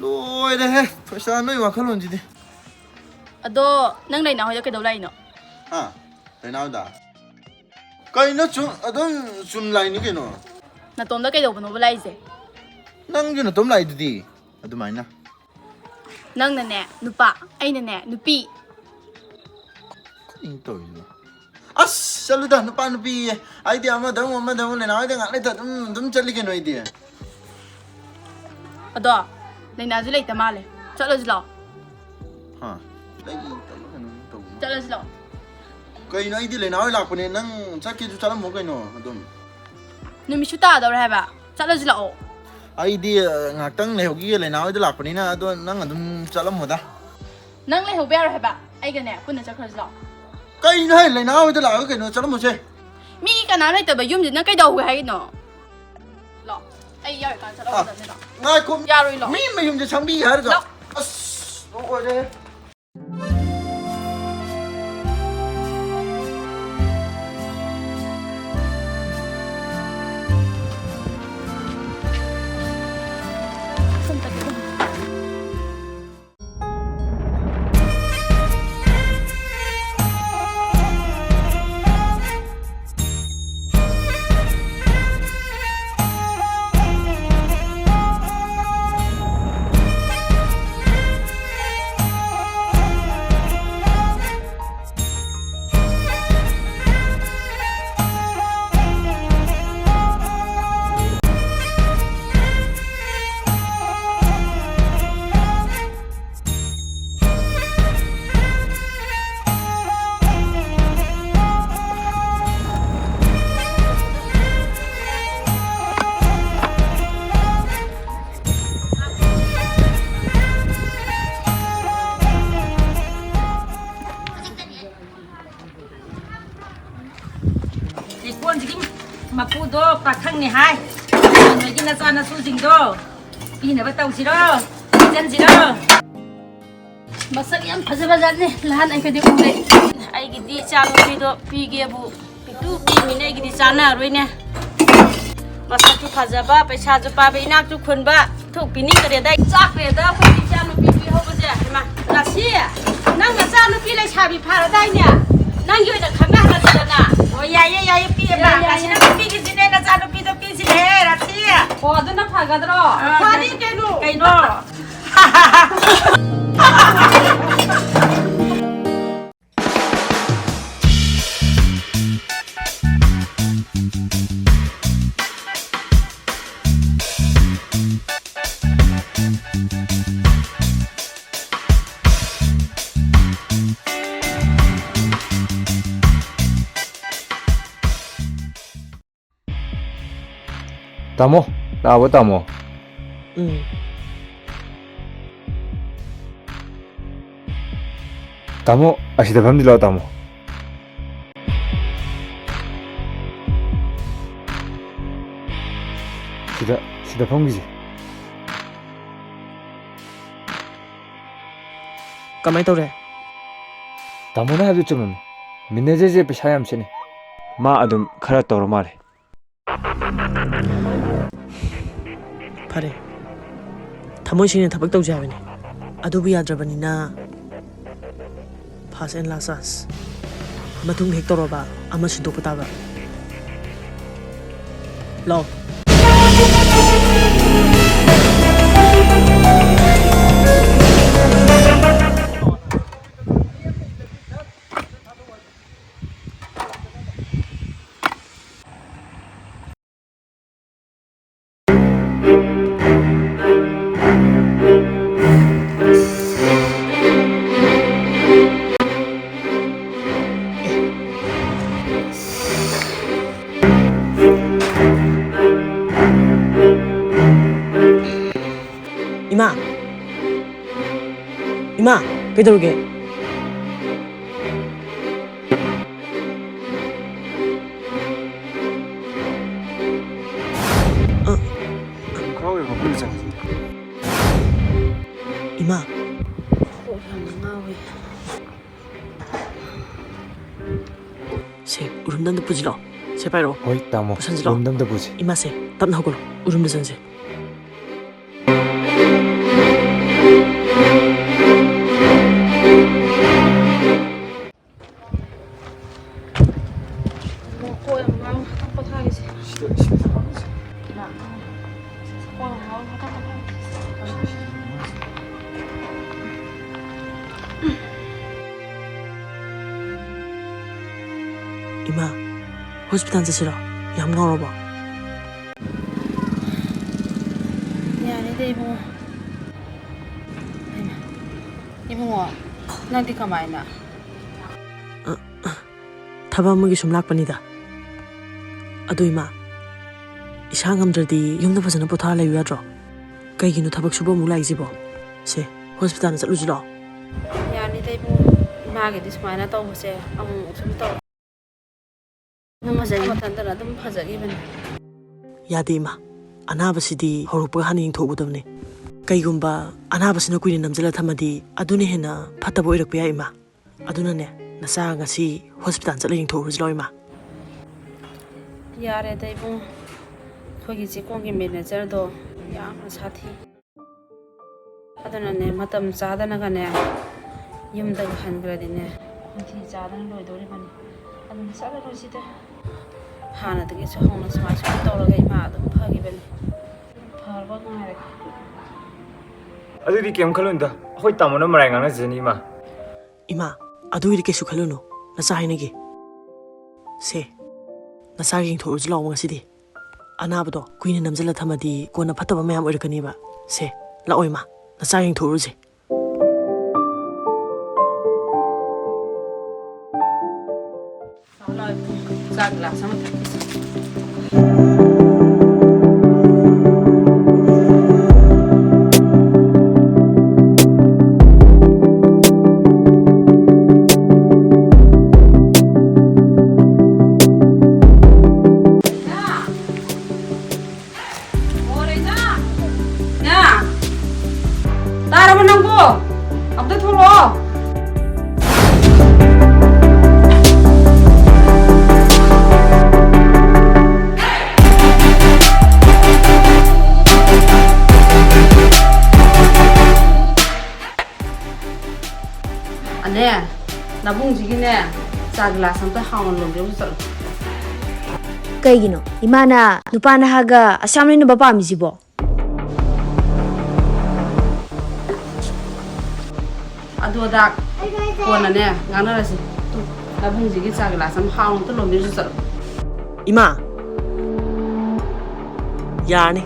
ꯂꯣꯏꯔꯦꯍꯦ, ꯊꯣꯏꯁꯥ, ꯅꯣꯏ ꯋꯥꯈꯜꯂꯣꯟꯁꯤꯗꯤ꯫ ꯑꯗꯣ ꯅꯪ ꯂꯩꯅꯥ ꯍꯣꯏꯗ ꯀꯩꯗꯧ ꯂꯥꯛꯏꯅꯣ? ꯍꯥ? ꯂꯩꯅꯥ ꯍꯣꯏꯗ? ꯀꯩꯅꯣ, ꯆꯨꯝ-, ꯑꯗꯨꯝ ꯆꯨꯝ ꯂꯥꯛꯏꯅꯤ ꯀꯩꯅꯣ꯫ ꯅꯇꯣꯝꯗ ꯀꯩꯗꯧꯕꯅꯣꯕ ꯂꯥꯛꯏꯁꯦ? ꯅꯪꯁꯨ ꯅꯇꯣꯝ ꯂꯥꯛꯏꯗꯨꯗꯤ ꯑꯗꯨꯃꯥꯏꯅ꯫ ꯅꯪꯅꯅꯦ ꯅꯨꯄꯥ, ꯑꯩꯅꯅꯦ ꯅꯨꯄꯤ꯫ ꯀꯔꯤꯅꯣ ꯇꯧꯔꯤꯁꯤꯕꯣ? ꯑꯁ, ꯆꯠꯂꯨꯗ, ꯅꯨꯄꯥ ꯅꯨꯄꯤꯌꯦ꯫ ꯑꯩꯗꯤ ꯑꯃꯗ ꯑꯃꯨꯛ, ꯑꯃꯗ ꯑꯃꯨꯛ, ꯂꯩꯅꯥ ꯍꯣꯏꯗ ꯉꯥꯛ ꯂꯩꯇ ꯑꯗꯨꯝ, ꯑꯗꯨꯝ ꯆꯠꯂꯤ ꯀꯩꯅꯣ ꯑꯩꯗꯤ꯫ ꯑꯗꯣ, ꯂꯩꯅꯥꯁꯨ ꯂꯩꯇ ꯃꯥꯜꯂꯦ꯫ ꯆꯠꯂꯁꯤ ꯂꯥꯛꯑꯣ꯫ ꯍꯥ? ꯂꯩꯇꯕ꯭ꯔꯥ ꯀꯩꯅꯣꯝ ꯇꯧꯕꯅꯤ꯫ ꯆꯠꯂꯁꯤ ꯂꯥꯛꯑꯣ꯫ ꯀꯩꯅꯣ, ꯑꯩꯗꯤ ꯂꯩꯅꯥ ꯍꯣꯏ ꯂꯥꯛꯄꯅꯦ, ꯅꯪ ꯆꯠꯀꯦꯁꯨ ꯆꯠꯂꯝꯃꯣ ꯀꯩꯅꯣ ꯑꯗꯨꯝ꯫ ꯅꯨꯃꯤꯠꯁꯨ ꯇꯥꯗꯧꯔꯦ ꯍꯥꯏꯕ꯫ ꯆꯠꯂꯁꯤ ꯂꯥꯛꯑꯣ꯫ ꯑꯩꯗꯤ, ꯑ, ꯉꯥꯛꯇꯪ ꯂꯩꯍꯧꯈꯤꯒꯦ, ꯂꯩꯅꯥ ꯍꯣꯏꯗ ꯂꯥꯛꯄꯅꯤꯅ, ꯑꯗꯣ ꯅꯪ ꯑꯗꯨꯝ ꯆꯠꯂꯝꯃꯣꯗ꯫ ꯅꯪ ꯂꯩꯍꯧꯕ ꯌꯥꯔꯣꯏ ꯍꯥꯏꯕ꯫ ꯑꯩꯒꯅꯦ ꯄꯨꯟꯅ ꯆꯠꯈ꯭ꯔꯁꯤ ꯂꯥꯛꯑꯣ꯫ ꯀꯩꯅꯣ ꯍꯥꯏ, ꯂꯩꯅꯥ ꯍꯣꯏꯗ ꯂꯥꯛꯑꯒ ꯀꯩꯅꯣ ꯆꯠꯂꯝꯃꯣꯁꯦ꯫ ꯃꯤ ꯀꯅꯥ ꯂꯩꯇꯕ ꯌꯨꯝꯁꯤꯅ ꯀꯩꯗꯧꯒꯦ ꯍꯥꯏꯅꯣ? ꯂꯥꯛꯑꯣ꯫ ꯑꯩ ꯌꯥꯎꯔꯤꯀꯥꯟꯗ ꯆꯠꯍꯧꯒꯗꯕꯅꯤ, ꯂꯥꯛꯑꯣ꯫ ꯉꯥꯏꯈꯣ꯫ ꯌꯥꯔꯣꯏ, ꯂꯥꯛꯑꯣ꯫ ꯃꯤ ꯃꯌꯨꯝꯁꯦ ꯁꯪꯕꯤꯒꯦ ꯍꯥꯏꯔꯒ꯫ ꯂꯥꯛꯑꯣ꯫ ꯑꯁ, ꯂꯣꯏꯔꯦ꯫ ꯂꯤꯀꯣꯟꯁꯤꯒꯤ ꯃꯄꯨꯗꯣ ꯄꯥꯈꯪꯅꯤ ꯍꯥꯏ꯫ ꯅꯣꯏꯒꯤ ꯅꯆꯥ ꯅꯁꯨꯁꯤꯡꯗꯣ ꯄꯤꯅꯕ ꯇꯧꯁꯤꯔꯣ? ꯄꯤꯖꯟꯁꯤꯔꯣ? ꯃꯁꯛ ꯌꯥꯝ ꯐꯖꯕ ꯖꯥꯠꯅꯤ꯫ ꯅꯍꯥꯟ ꯑꯩꯈꯣꯏꯗꯤ ꯎꯔꯦ꯫ ꯑꯩꯒꯤꯗꯤ ꯏꯆꯥ ꯅꯨꯄꯤꯗꯣ ꯄꯤꯒꯦꯕꯨ ꯄꯤꯛꯇꯨ ꯄꯤꯛꯏꯃꯤꯅ ꯑꯩꯒꯤꯗꯤ ꯆꯥꯟꯅꯔꯣꯏꯅꯦ꯫ ꯃꯁꯛꯁꯨ ꯐꯖꯕ, ꯄꯩꯁꯥꯁꯨ ꯄꯥꯏꯕ, ꯏꯅꯥꯛꯁꯨ ꯈꯨꯟꯕ꯫ ꯊꯣꯛꯄꯤꯅꯤꯡꯗ꯭ꯔꯦꯗ꯫ ꯆꯥꯛꯈ꯭ꯔꯦꯗ ꯑꯩꯈꯣꯏ ꯏꯆꯥ ꯅꯨꯄꯤ ꯄꯤꯍꯧꯕꯁꯦ꯫ ꯍꯩꯃꯥ, ꯔꯥꯁꯤ, ꯅꯪ ꯅꯆꯥ ꯅꯨꯄꯤ ꯂꯩꯁꯥꯕꯤ ꯐꯥꯔꯗꯥꯏꯅꯦ? ꯅꯪꯒꯤ ꯑꯣꯏꯅ ꯈꯪꯅꯍꯜꯂꯁꯤꯗꯅ꯫ ꯑꯣ, ꯌꯥꯏꯌꯦ, ꯌꯥꯏꯌꯦ, ꯄꯤꯌꯦꯕ꯫ ꯌꯥꯏꯌꯦ, ꯌꯥꯏꯌꯦ꯫ ꯔꯥꯁꯤ, ꯅꯪ ꯄꯤꯈꯤꯁꯤꯅꯦ, ꯅꯆꯥ ꯅꯨꯄꯤꯗꯣ ꯄꯤꯁꯤꯅꯦ, ꯔꯥꯁꯤ꯫ ꯑꯣ, ꯑꯗꯨꯅ ꯐꯒꯗ꯭ꯔꯣ? ꯑ, ꯐꯅꯤ ꯀꯩꯅꯣ꯫ ꯀꯩꯅꯣ? ꯇꯥꯃꯣ, ꯂꯥꯛꯑꯕꯣ ꯇꯥꯃꯣ? ꯎꯝ꯫ ꯇꯥꯃꯣ, ꯑꯁꯤꯗ ꯐꯝꯁꯤ ꯂꯥꯛꯑꯣ ꯇꯥꯃꯣ꯫ ꯁꯤꯗ, ꯁꯤꯗ ꯐꯝꯈꯤꯁꯦ꯫ ꯀꯃꯥꯏ ꯇꯧꯔꯦ? ꯇꯥꯃꯣꯅ ꯍꯥꯏꯕꯗꯨ ꯆꯨꯝꯃꯝꯃꯤ꯫ ꯃꯦꯅꯦꯖꯔꯁꯦ ꯄꯩꯁꯥ ꯌꯥꯝ ꯁꯤꯠꯅꯤ꯫ ꯃꯥ ꯑꯗꯨꯝ ꯈꯔ ꯇꯧꯔ ꯃꯥꯜꯂꯦ꯫ ꯐꯔꯦ꯫ ꯊꯃꯣꯏ ꯁꯦꯡꯅ ꯊꯕꯛ ꯇꯧꯖꯦ ꯍꯥꯏꯕꯅꯤ꯫ ꯑꯗꯨꯕꯨ ꯌꯥꯗ꯭ꯔꯕꯅꯤꯅ, first and last chance꯫ ꯃꯇꯨꯡ ꯍꯦꯛ ꯇꯧꯔꯕ ꯑꯃ ꯁꯤꯟꯗꯣꯛꯄ ꯇꯥꯕ꯫ ꯂꯥꯎ꯫ ꯏꯃꯥ! ꯏꯃꯥ! ꯀꯩꯗꯧꯔꯒꯦ? ꯑ, ꯏꯃꯥ! ꯀꯣꯛ ꯌꯥꯝꯅ ꯉꯥꯎꯋꯦ꯫ ꯁꯦ, ꯎꯔꯨꯝꯗ ꯑꯝꯇ ꯄꯨꯁꯤꯜꯂꯣ꯫ ꯁꯦ, ꯄꯥꯏꯔꯛꯑꯣ꯫ ꯍꯣꯏ, ꯇꯥꯃꯣ꯫ ꯄꯨꯁꯟꯁꯤꯜꯂꯣ꯫ ꯎꯔꯨꯝꯗ ꯑꯝꯇ ꯄꯨꯁꯤ꯫ ꯏꯃꯥꯁꯦ, ꯇꯞꯅ ꯍꯧꯒꯠꯂꯣ꯫ ꯎꯔꯨꯝꯗ ꯆꯪꯁꯦ꯫ ꯀꯣꯛ ꯌꯥꯝ ꯉꯥꯎꯋꯦ꯫ ꯉꯥꯛꯇꯪ ꯄꯣꯊꯥꯈꯤꯁꯦ꯫ ꯁꯤꯗ, ꯁꯤꯗ ꯊꯝꯃꯁꯤ꯫ ꯏꯃꯥ꯫ ꯀꯣꯛ ꯌꯥꯝ ꯉꯥꯎꯋꯦ꯫ ꯉꯥꯛꯇꯪ ꯄꯣꯊꯥꯈꯤꯁꯦ꯫ ꯏꯃꯥ, ꯍꯣꯁꯄꯤꯇꯥꯜ ꯆꯠꯁꯤꯔꯣ? ꯌꯥꯝ ꯉꯥꯎꯔꯕꯣ? ꯌꯥꯔꯦꯗ, ꯏꯕꯨꯡꯉꯣ꯫ ꯍꯩꯃꯥ, ꯏꯕꯨꯡꯉꯣ, ꯅꯪꯗꯤ ꯀꯃꯥꯏꯅ? ꯑ, ꯑ, ꯊꯕꯛ ꯑꯃꯒꯤ ꯁꯨꯝ ꯂꯥꯛꯄꯅꯤꯗ꯫ ꯑꯗꯨ ꯏꯃꯥ, ꯏꯁꯥ ꯉꯝꯗ꯭ꯔꯗꯤ ꯌꯨꯝꯗ ꯐꯖꯅ ꯄꯣꯊꯥꯔ ꯂꯩꯌꯨ ꯌꯥꯗ꯭ꯔꯣ? ꯀꯩꯒꯤꯅꯣ ꯊꯕꯛ ꯁꯨꯕ ꯑꯃꯨꯛ ꯂꯥꯛꯏꯁꯤꯕꯣ? ꯁꯦ, ꯍꯣꯁꯄꯤꯇꯥꯜꯗ ꯆꯠꯂꯨꯁꯤ ꯂꯥꯛꯑꯣ꯫ ꯌꯥꯅꯤꯗ ꯏꯕꯨꯡꯉꯣ, ꯏꯃꯥꯒꯤꯗꯤ ꯁꯨꯃꯥꯏꯅ ꯇꯧꯕꯁꯦ ꯑꯃꯨꯛ ꯑꯃꯨꯛ ꯁꯨꯝ ꯇꯧ꯫ ꯑꯗꯨꯝ ꯐꯖꯩ꯫ ꯃꯊꯟꯇꯅ ꯑꯗꯨꯝ ꯐꯖꯈꯤꯕꯅꯤ꯫ ꯌꯥꯗꯦ ꯏꯃꯥ, ꯑꯅꯥꯕꯁꯤꯗꯤ ꯍꯧꯔꯛꯄꯒ ꯍꯥꯟꯅ ꯌꯦꯡꯊꯣꯛꯎꯒꯗꯕꯅꯤ꯫ ꯀꯩꯒꯨꯝꯕ ꯑꯅꯥꯕꯁꯤꯅ ꯀꯨꯏꯅ ꯅꯝꯁꯤꯜꯂ ꯊꯝꯃꯗꯤ ꯑꯗꯨꯅ ꯍꯦꯟꯅ ꯐꯠꯇꯕ ꯑꯣꯏꯔꯛꯄ ꯌꯥꯏ, ꯏꯃꯥ꯫ ꯑꯗꯨꯅꯅꯦ, ꯅꯆꯥ ꯉꯁꯤ ꯍꯣꯁꯄꯤꯇꯥꯜ ꯆꯠꯂ ꯌꯦꯡꯊꯣꯛꯎꯔꯁꯤ ꯂꯥꯎ, ꯏꯃꯥ꯫ ꯌꯥꯔꯦꯗ ꯏꯕꯨꯡ, ꯑꯩꯈꯣꯏꯒꯤ ꯆꯦꯛꯀꯣꯟꯒꯤ ꯃꯦꯅꯦꯖꯔꯗꯣ ꯌꯥꯝꯅ ꯁꯥꯊꯤ꯫ ꯑꯗꯨꯅꯅꯦ, ꯃꯇꯝ ꯆꯥꯗꯅꯒꯅꯦ ꯌꯨꯝꯗꯒ ꯍꯟꯈ꯭ꯔꯗꯤꯅꯦ, ꯈꯣꯟꯊꯤ ꯆꯥꯗꯅ ꯂꯣꯏꯗꯧꯔꯤꯕꯅꯤ꯫ ꯑꯗꯨꯅ ꯆꯠꯂꯔꯣꯏꯁꯤꯗ꯫ ꯍꯥꯟꯅꯗꯒꯤꯁꯨ ꯍꯧꯅ ꯁꯨꯃꯥꯏ ꯁꯨꯃꯥꯏ ꯇꯧꯔꯒ ꯏꯃꯥ ꯑꯗꯨꯝ ꯐꯈꯤꯕꯅꯤ꯫ ꯐꯔꯕ ꯉꯥꯏꯔꯒꯦ꯫ ꯑꯗꯨꯗꯤ ꯀꯩꯝ ꯈꯜꯂꯨꯅꯨꯗ, ꯑꯩꯈꯣꯏ ꯇꯥꯃꯣꯅ ꯃꯔꯥꯏ ꯉꯥꯡꯅꯖꯅꯤ, ꯏꯃꯥ꯫ ꯏꯃꯥ, ꯑꯗꯨꯒꯤꯗꯤ ꯀꯩꯁꯨ ꯈꯜꯂꯨꯅꯨ, ꯅꯆꯥ ꯍꯥꯏꯅꯒꯦ꯫ ꯁꯦ, ꯅꯆꯥꯒꯤ ꯌꯦꯡꯊꯣꯛꯎꯔꯁꯤ ꯂꯥꯛꯑꯣ ꯉꯁꯤꯗꯤ꯫ ꯑꯅꯥꯕꯗꯣ ꯀꯨꯏꯅ ꯅꯝꯁꯤꯜꯂ ꯊꯝꯃꯗꯤ ꯀꯣꯟꯅ ꯐꯠꯇꯕ ꯃꯌꯥꯝ ꯑꯣꯏꯔꯛꯀꯅꯤꯕ꯫ ꯁꯦ, ꯂꯥꯛꯑꯣ ꯏꯃꯥ, ꯅꯆꯥꯒꯤ ꯌꯦꯡꯊꯣꯛꯎꯔꯁꯦ꯫ ꯂꯥꯛꯑꯣ, ꯂꯥꯛꯑꯣ, ꯏꯕꯨꯡ꯫ ꯆꯥ ꯒꯤꯂꯥꯁ ꯑꯃ ꯊꯛꯈꯤꯁꯤ꯫ ꯏꯅꯥ! ꯑꯣ, ꯔꯦꯅꯥ! ꯏꯅꯥ! ꯇꯥꯔꯕꯣ ꯅꯪꯕꯣ? ꯑꯝꯇ ꯊꯣꯛꯂꯛꯑꯣ꯫ ꯑꯅꯦ, ꯅꯕꯨꯡꯁꯤꯒꯤꯅꯦ, ꯆꯥ ꯒꯤꯂꯥꯁ ꯑꯝꯇ ꯍꯥꯎꯅ ꯂꯣꯟꯕꯤꯔꯝꯃꯨ ꯆꯠꯂꯣ꯫ ꯀꯩꯒꯤꯅꯣ ꯏꯃꯥꯅ ꯅꯨꯄꯥ ꯅꯍꯥꯒ ꯑꯁꯨꯛ ꯌꯥꯝ ꯂꯣꯏꯅꯕ ꯄꯥꯝꯃꯤꯁꯤꯕꯣ? ꯑꯗꯨ ꯑꯗꯥ ꯀꯣꯟꯅꯅꯦ ꯉꯥꯡꯅꯔꯁꯤ꯫ ꯇꯨ, ꯅꯕꯨꯡꯁꯤꯒꯤ ꯆꯥ ꯒꯤꯂꯥꯁ ꯑꯃ ꯍꯥꯎꯅ ꯑꯝꯇ ꯂꯣꯟꯕꯤꯔꯨꯆꯣ ꯆꯠꯂꯣ꯫ ꯏꯃꯥ! ꯌꯥꯔꯅꯤ꯫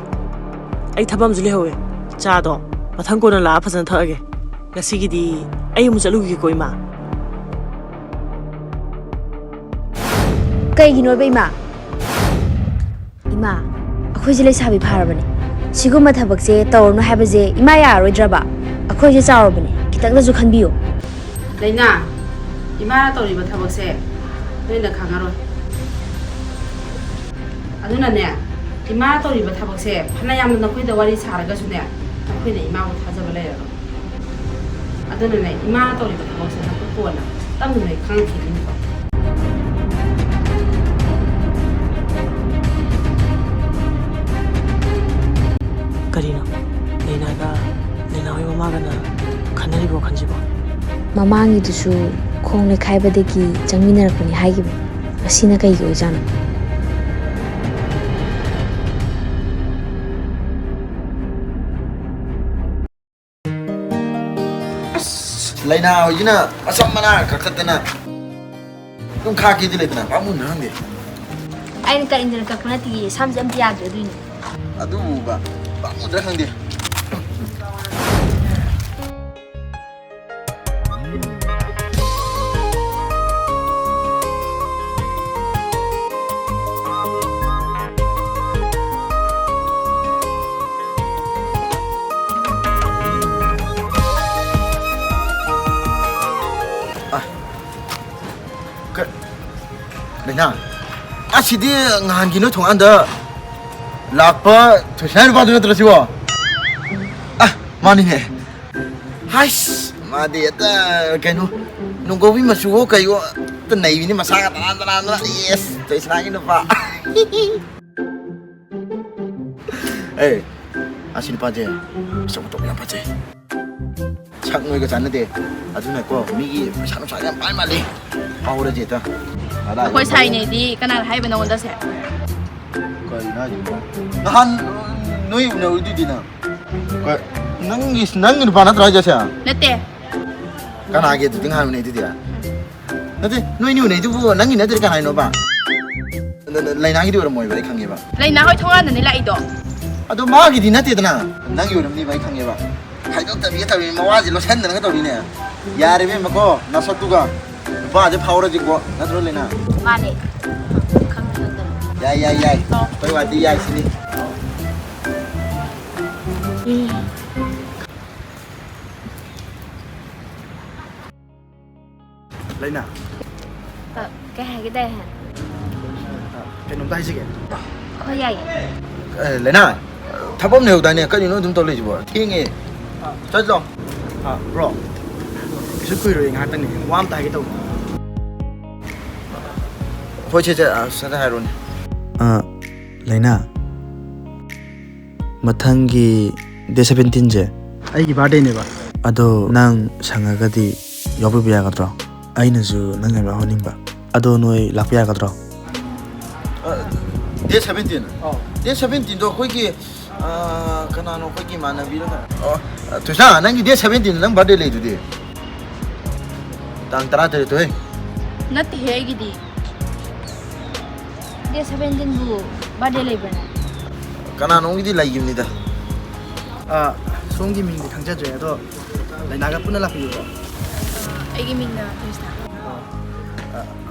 ꯑꯩ ꯊꯕꯛ ꯑꯃꯁꯨ ꯂꯩꯍꯧꯋꯦ꯫ ꯆꯥꯗꯣ ꯃꯊꯪ ꯀꯣꯟꯅ ꯂꯥꯛꯑ ꯐꯖꯅ ꯊꯛꯑꯒꯦ꯫ ꯉꯁꯤꯒꯤꯗꯤ ꯑꯩ ꯑꯃꯨꯛ ꯆꯠꯂꯨꯈꯤꯒꯦꯀꯣ, ꯏꯃꯥ꯫ ꯀꯩꯒꯤꯅꯣꯕ, ꯏꯃꯥ? ꯏꯃꯥ, ꯑꯩꯈꯣꯏꯁꯦ ꯂꯩꯁꯥꯕꯤ ꯐꯥꯔꯕꯅꯦ꯫ ꯁꯤꯒꯨꯝꯕ ꯊꯕꯛꯁꯦ ꯇꯧꯔꯅꯨ ꯍꯥꯏꯕꯁꯦ ꯏꯃꯥ ꯌꯥꯔꯔꯣꯏꯗ꯭ꯔꯕ? ꯑꯩꯈꯣꯏꯁꯦ ꯆꯥꯎꯔꯕꯅꯦ, ꯈꯤꯇꯪꯗꯁꯨ ꯈꯟꯕꯤꯌꯨ꯫ ꯂꯩꯅꯥ, ꯏꯃꯥꯅ ꯇꯧꯔꯤꯕ ꯊꯕꯛꯁꯦ ꯅꯣꯏꯅ ꯈꯪꯉꯔꯣꯏ꯫ ꯑꯗꯨꯅꯅꯦ, ꯏꯃꯥ ꯇꯧꯔꯤꯕ ꯊꯕꯛꯁꯦ ꯐꯅ ꯌꯥꯝꯅ ꯅꯈꯣꯏꯗ ꯋꯥꯔꯤ ꯁꯥꯔꯒꯁꯨꯅꯦ, ꯅꯈꯣꯏꯅ ꯏꯃꯥꯕꯨ ꯊꯥꯖꯕ ꯂꯩꯔꯔꯣꯏ꯫ ꯑꯗꯨꯅꯅꯦ, ꯏꯃꯥ ꯇꯧꯔꯤꯕ ꯊꯕꯛꯁꯦ ꯅꯈꯣꯏ ꯀꯣꯟꯅ ꯇꯞꯅ ꯅꯣꯏ ꯈꯪꯈꯤꯅꯤꯀꯣ꯫ ꯀꯔꯤꯅꯣ? ꯂꯩꯅꯥꯒ ꯂꯩꯅꯥ ꯍꯣꯏ ꯃꯃꯥꯒꯅ ꯈꯟꯅꯔꯤꯕ ꯋꯥꯈꯜꯁꯤꯕꯣ? ꯃꯃꯥꯡꯒꯤꯗꯨꯁꯨ ꯈꯣꯡ ꯂꯩꯈꯥꯏꯕꯗꯒꯤ ꯆꯪꯃꯤꯟꯅꯔꯛꯄꯅꯤ ꯍꯥꯏꯈꯤꯕꯅꯤ꯫ ꯃꯁꯤꯅ ꯀꯩꯒꯤ ꯑꯣꯏꯖꯥꯠꯅꯣ? ꯑꯁ, ꯂꯩꯅꯥ ꯍꯣꯏꯁꯤꯅ ꯃꯁꯝ ꯃꯅꯥ ꯀꯛꯊꯠꯇꯅ ꯑꯗꯨꯝ ꯈꯥꯛꯀꯦꯗꯤ ꯂꯩꯇꯅ ꯄꯥꯝꯃꯨꯗ꯭ꯔꯥ ꯈꯪꯗꯦ꯫ ꯑꯩꯅ ꯀꯛꯏꯟꯗꯅ ꯀꯛꯄ ꯅꯠꯇꯤꯌꯦ, ꯁꯝꯁꯦ ꯑꯝꯇ ꯌꯥꯗ꯭ꯔꯦ ꯑꯗꯨꯏꯅꯦ꯫ ꯑꯗꯨꯕꯨꯕ ꯄꯥꯝꯃꯨꯗ꯭ꯔꯥ ꯈꯪꯗꯦ꯫ ꯑ, ꯀ-, ꯂꯩꯅꯥ, ꯑꯁꯤꯗꯤ ꯅꯍꯥꯟꯒꯤ ꯅꯣꯏ ꯊꯣꯡꯒꯥꯟꯗ ꯂꯥꯛꯄ ꯊꯣꯏꯁꯅꯥ ꯅꯨꯄꯥꯗꯨ ꯅꯠꯇ꯭ꯔꯣ ꯁꯤꯕꯣ? ꯑ, ꯃꯥꯅꯤꯅꯦ꯫ ꯍꯥꯏꯁ, ꯃꯥꯗꯤ ꯍꯦꯛꯇ ꯀꯩꯅꯣ, ꯅꯣꯡꯒꯧꯕꯤ ꯃꯆꯨꯋꯣ ꯀꯩꯋꯣ ꯍꯦꯛꯇ ꯅꯩꯕꯤꯅꯤ, ꯃꯁꯥꯒ ꯇꯅꯥꯟ ꯇꯅꯥꯟꯗꯅ꯫ ꯌꯦꯁ, ꯊꯣꯏꯁꯅꯥꯒꯤ ꯅꯨꯄꯥ꯫ ꯑꯦ, ꯑꯁꯤ ꯅꯨꯄꯥꯁꯦ ꯃꯁꯛ ꯃꯇꯧ ꯌꯥꯝ ꯐꯖꯩ꯫ ꯁꯛ ꯅꯣꯏꯒ ꯆꯥꯟꯅꯗꯦ꯫ ꯑꯗꯨꯅꯀꯣ, ꯃꯤꯒꯤ ꯄꯩꯁꯥ ꯅꯨꯡꯁꯥ ꯌꯥꯝ ꯄꯥꯏ ꯃꯥꯜꯂꯤ꯫ ꯐꯥꯎꯔꯁꯦ ꯍꯦꯛꯇ꯫ ꯑꯩꯈꯣꯏ ꯁꯥꯏꯅꯦꯗꯤ ꯀꯅꯥꯅ ꯍꯥꯏꯕ ꯅꯉꯣꯟꯗ ꯁꯦ? ꯀꯔꯤꯅꯣ ꯍꯥꯏꯁꯤꯕꯣ? ꯅꯍꯥꯟ ꯅꯣꯏ ꯎꯅꯔꯨꯏꯗꯨꯗꯤ ꯅꯪ꯫ ꯀ-, ꯅꯪꯒꯤ, ꯅꯪꯒꯤ ꯅꯨꯄꯥ ꯅꯠꯇ꯭ꯔꯣ ꯍꯥꯏꯁꯦ ꯑꯁꯦ? ꯅꯠꯇꯦ꯫ ꯀꯅꯥꯒꯤ ꯑꯗꯨꯗꯤ ꯉꯍꯥꯟ ꯎꯅꯩꯗꯨꯗꯤ? ꯅꯠꯇꯦ, ꯅꯣꯏꯅꯤ ꯎꯅꯩꯗꯨꯕꯨ ꯅꯪꯒꯤ ꯅꯠꯇ꯭ꯔꯗꯤ ꯀꯅꯥꯏꯅꯣꯕ? ꯂ-, ꯂ-, ꯂꯩꯅꯥꯒꯤꯗꯤ ꯑꯣꯏꯔꯝꯃꯣꯏꯕ, ꯑꯩ ꯈꯪꯉꯦꯕ꯫ ꯂꯩꯅꯥ ꯍꯣꯏ ꯊꯣꯡꯒꯥꯟꯗꯅꯦ ꯂꯥꯛꯏꯗꯣ꯫ ꯑꯗꯣ ꯃꯥꯒꯤꯗꯤ ꯅꯠꯇꯦꯗꯅ꯫ ꯅꯪꯒꯤ ꯑꯣꯏꯔꯝꯅꯤꯕ, ꯑꯩ ꯈꯪꯉꯦꯕ꯫ ꯈꯥꯏꯗꯣꯛꯇꯕꯤꯒ ꯇꯧꯔꯤꯅꯦ, ꯃꯋꯥꯁꯦ ꯂꯣꯠꯁꯟꯗꯅꯒ ꯇꯧꯔꯤꯅꯦ꯫ ꯌꯥꯔꯦ ꯏꯕꯦꯝꯃꯀꯣ, ꯅꯁꯛꯇꯨꯒ꯫ ꯅꯨꯄꯥꯁꯦ ꯐꯥꯎꯔꯁꯤꯀꯣ, ꯅꯠꯇ꯭ꯔꯣ ꯂꯩꯅꯥ? ꯃꯥꯅꯦ꯫ ꯈꯪꯗꯅ ꯇꯧꯔꯤ꯫ ꯌꯥꯏ, ꯌꯥꯏ, ꯌꯥꯏ꯫ ꯑꯩꯈꯣꯏ ꯋꯥꯗꯤ ꯌꯥꯏ ꯁꯤꯅꯤ꯫ ꯂꯩꯅꯥ꯫ ꯑ, ꯀꯩ ꯍꯥꯏꯒꯦ ꯇꯥꯏ ꯍꯥꯏ? ꯑ, ꯀꯩꯅꯣꯝꯇ ꯍꯥꯏꯖꯒꯦ꯫ ꯍꯣꯏ, ꯌꯥꯏꯌꯦ꯫ ꯑꯦ, ꯂꯩꯅꯥ, ꯊꯕꯛ ꯑꯃ ꯂꯩꯍꯧꯗꯥꯏꯅꯦ? ꯀꯔꯤꯅꯣ ꯑꯗꯨꯝ ꯇꯧ ꯂꯩꯁꯤꯕꯣ? ꯊꯦꯡꯉꯦ꯫ ꯑꯥ꯫ ꯆꯠꯂꯣ꯫ ꯑꯥ, ꯕ꯭ꯔꯣ, ꯀꯩꯁꯨ ꯀꯨꯏꯔꯣꯏ, ꯉꯥꯏꯍꯥꯛꯇꯪꯅꯤ, ꯋꯥ ꯑꯝꯇ ꯍꯥꯏꯒꯦ ꯇꯧꯕ꯫ ꯍꯣꯏ, ꯁꯦ, ꯁꯦ, ꯑꯥ, ꯁꯠ ꯁꯠ ꯍꯥꯏꯔꯣꯅꯦ꯫ ꯑꯥ, ꯂꯩꯅꯥ, ꯃꯊꯪꯒꯤ ꯗꯦꯠ ꯁꯕꯦꯟꯇꯤꯟꯁꯦ ꯑꯩꯒꯤ ꯕꯥꯔꯗꯦꯅꯦꯕ꯫ ꯑꯗꯣ ꯅꯪ ꯁꯪꯉꯒꯗꯤ ꯌꯥꯎꯕꯤꯕ ꯌꯥꯒꯗ꯭ꯔꯣ? ꯑꯩꯅꯁꯨ ꯅꯪ ꯌꯥꯝ ꯌꯥꯎꯍꯟꯅꯤꯡꯕ꯫ ꯑꯗꯣ ꯅꯣꯏ ꯂꯥꯛꯄ ꯌꯥꯒꯗ꯭ꯔꯣ? ꯑ, ꯗꯦꯠ ꯁꯕꯦꯟꯇꯤꯟ? ꯑꯧ꯫ ꯗꯦꯠ ꯁꯕꯦꯟꯇꯤꯟꯗꯣ ꯑꯩꯈꯣꯏꯒꯤ, ꯑ, ꯀꯅꯥꯅꯣ ꯑꯩꯈꯣꯏꯒꯤ ꯏꯃꯥꯟꯅꯕꯤꯔ ꯀꯅꯥ-, ꯑꯣ, ꯑ, ꯊꯣꯏꯁꯅꯥ, ꯅꯪꯒꯤ ꯗꯦꯠ ꯁꯕꯦꯟꯇꯤꯟꯗ ꯅꯪ ꯕꯥꯔꯗꯦ ꯂꯩꯗꯨꯗꯤ? ꯇꯥꯡ ꯇꯔꯥꯇꯔꯦꯠꯇꯣ ꯍꯦ꯫ ꯅꯠꯇꯦꯍꯦ, ꯑꯩꯒꯤꯗꯤ꯫ ꯗꯦꯠ ꯁꯕꯦꯟꯇꯤꯟꯕꯨ ꯕꯥꯔꯗꯦ ꯂꯩꯕ꯭ꯔꯅꯦ? ꯀꯅꯥꯅꯣꯝꯒꯤꯗꯤ ꯂꯩꯈꯤꯕꯅꯤꯗ꯫ ꯑ, ꯁꯣꯝꯒꯤ ꯃꯤꯡꯗꯤ ꯈꯪꯖꯗ꯭ꯔꯦ, ꯑꯗꯣ ꯂꯩꯅꯥꯒ ꯄꯨꯟꯅ ꯂꯥꯛꯄꯤꯌꯨꯀꯣ꯫ ꯑꯩꯒꯤ ꯃꯤꯡꯅ ꯊꯣꯏꯁꯅꯥ꯫ ꯑ,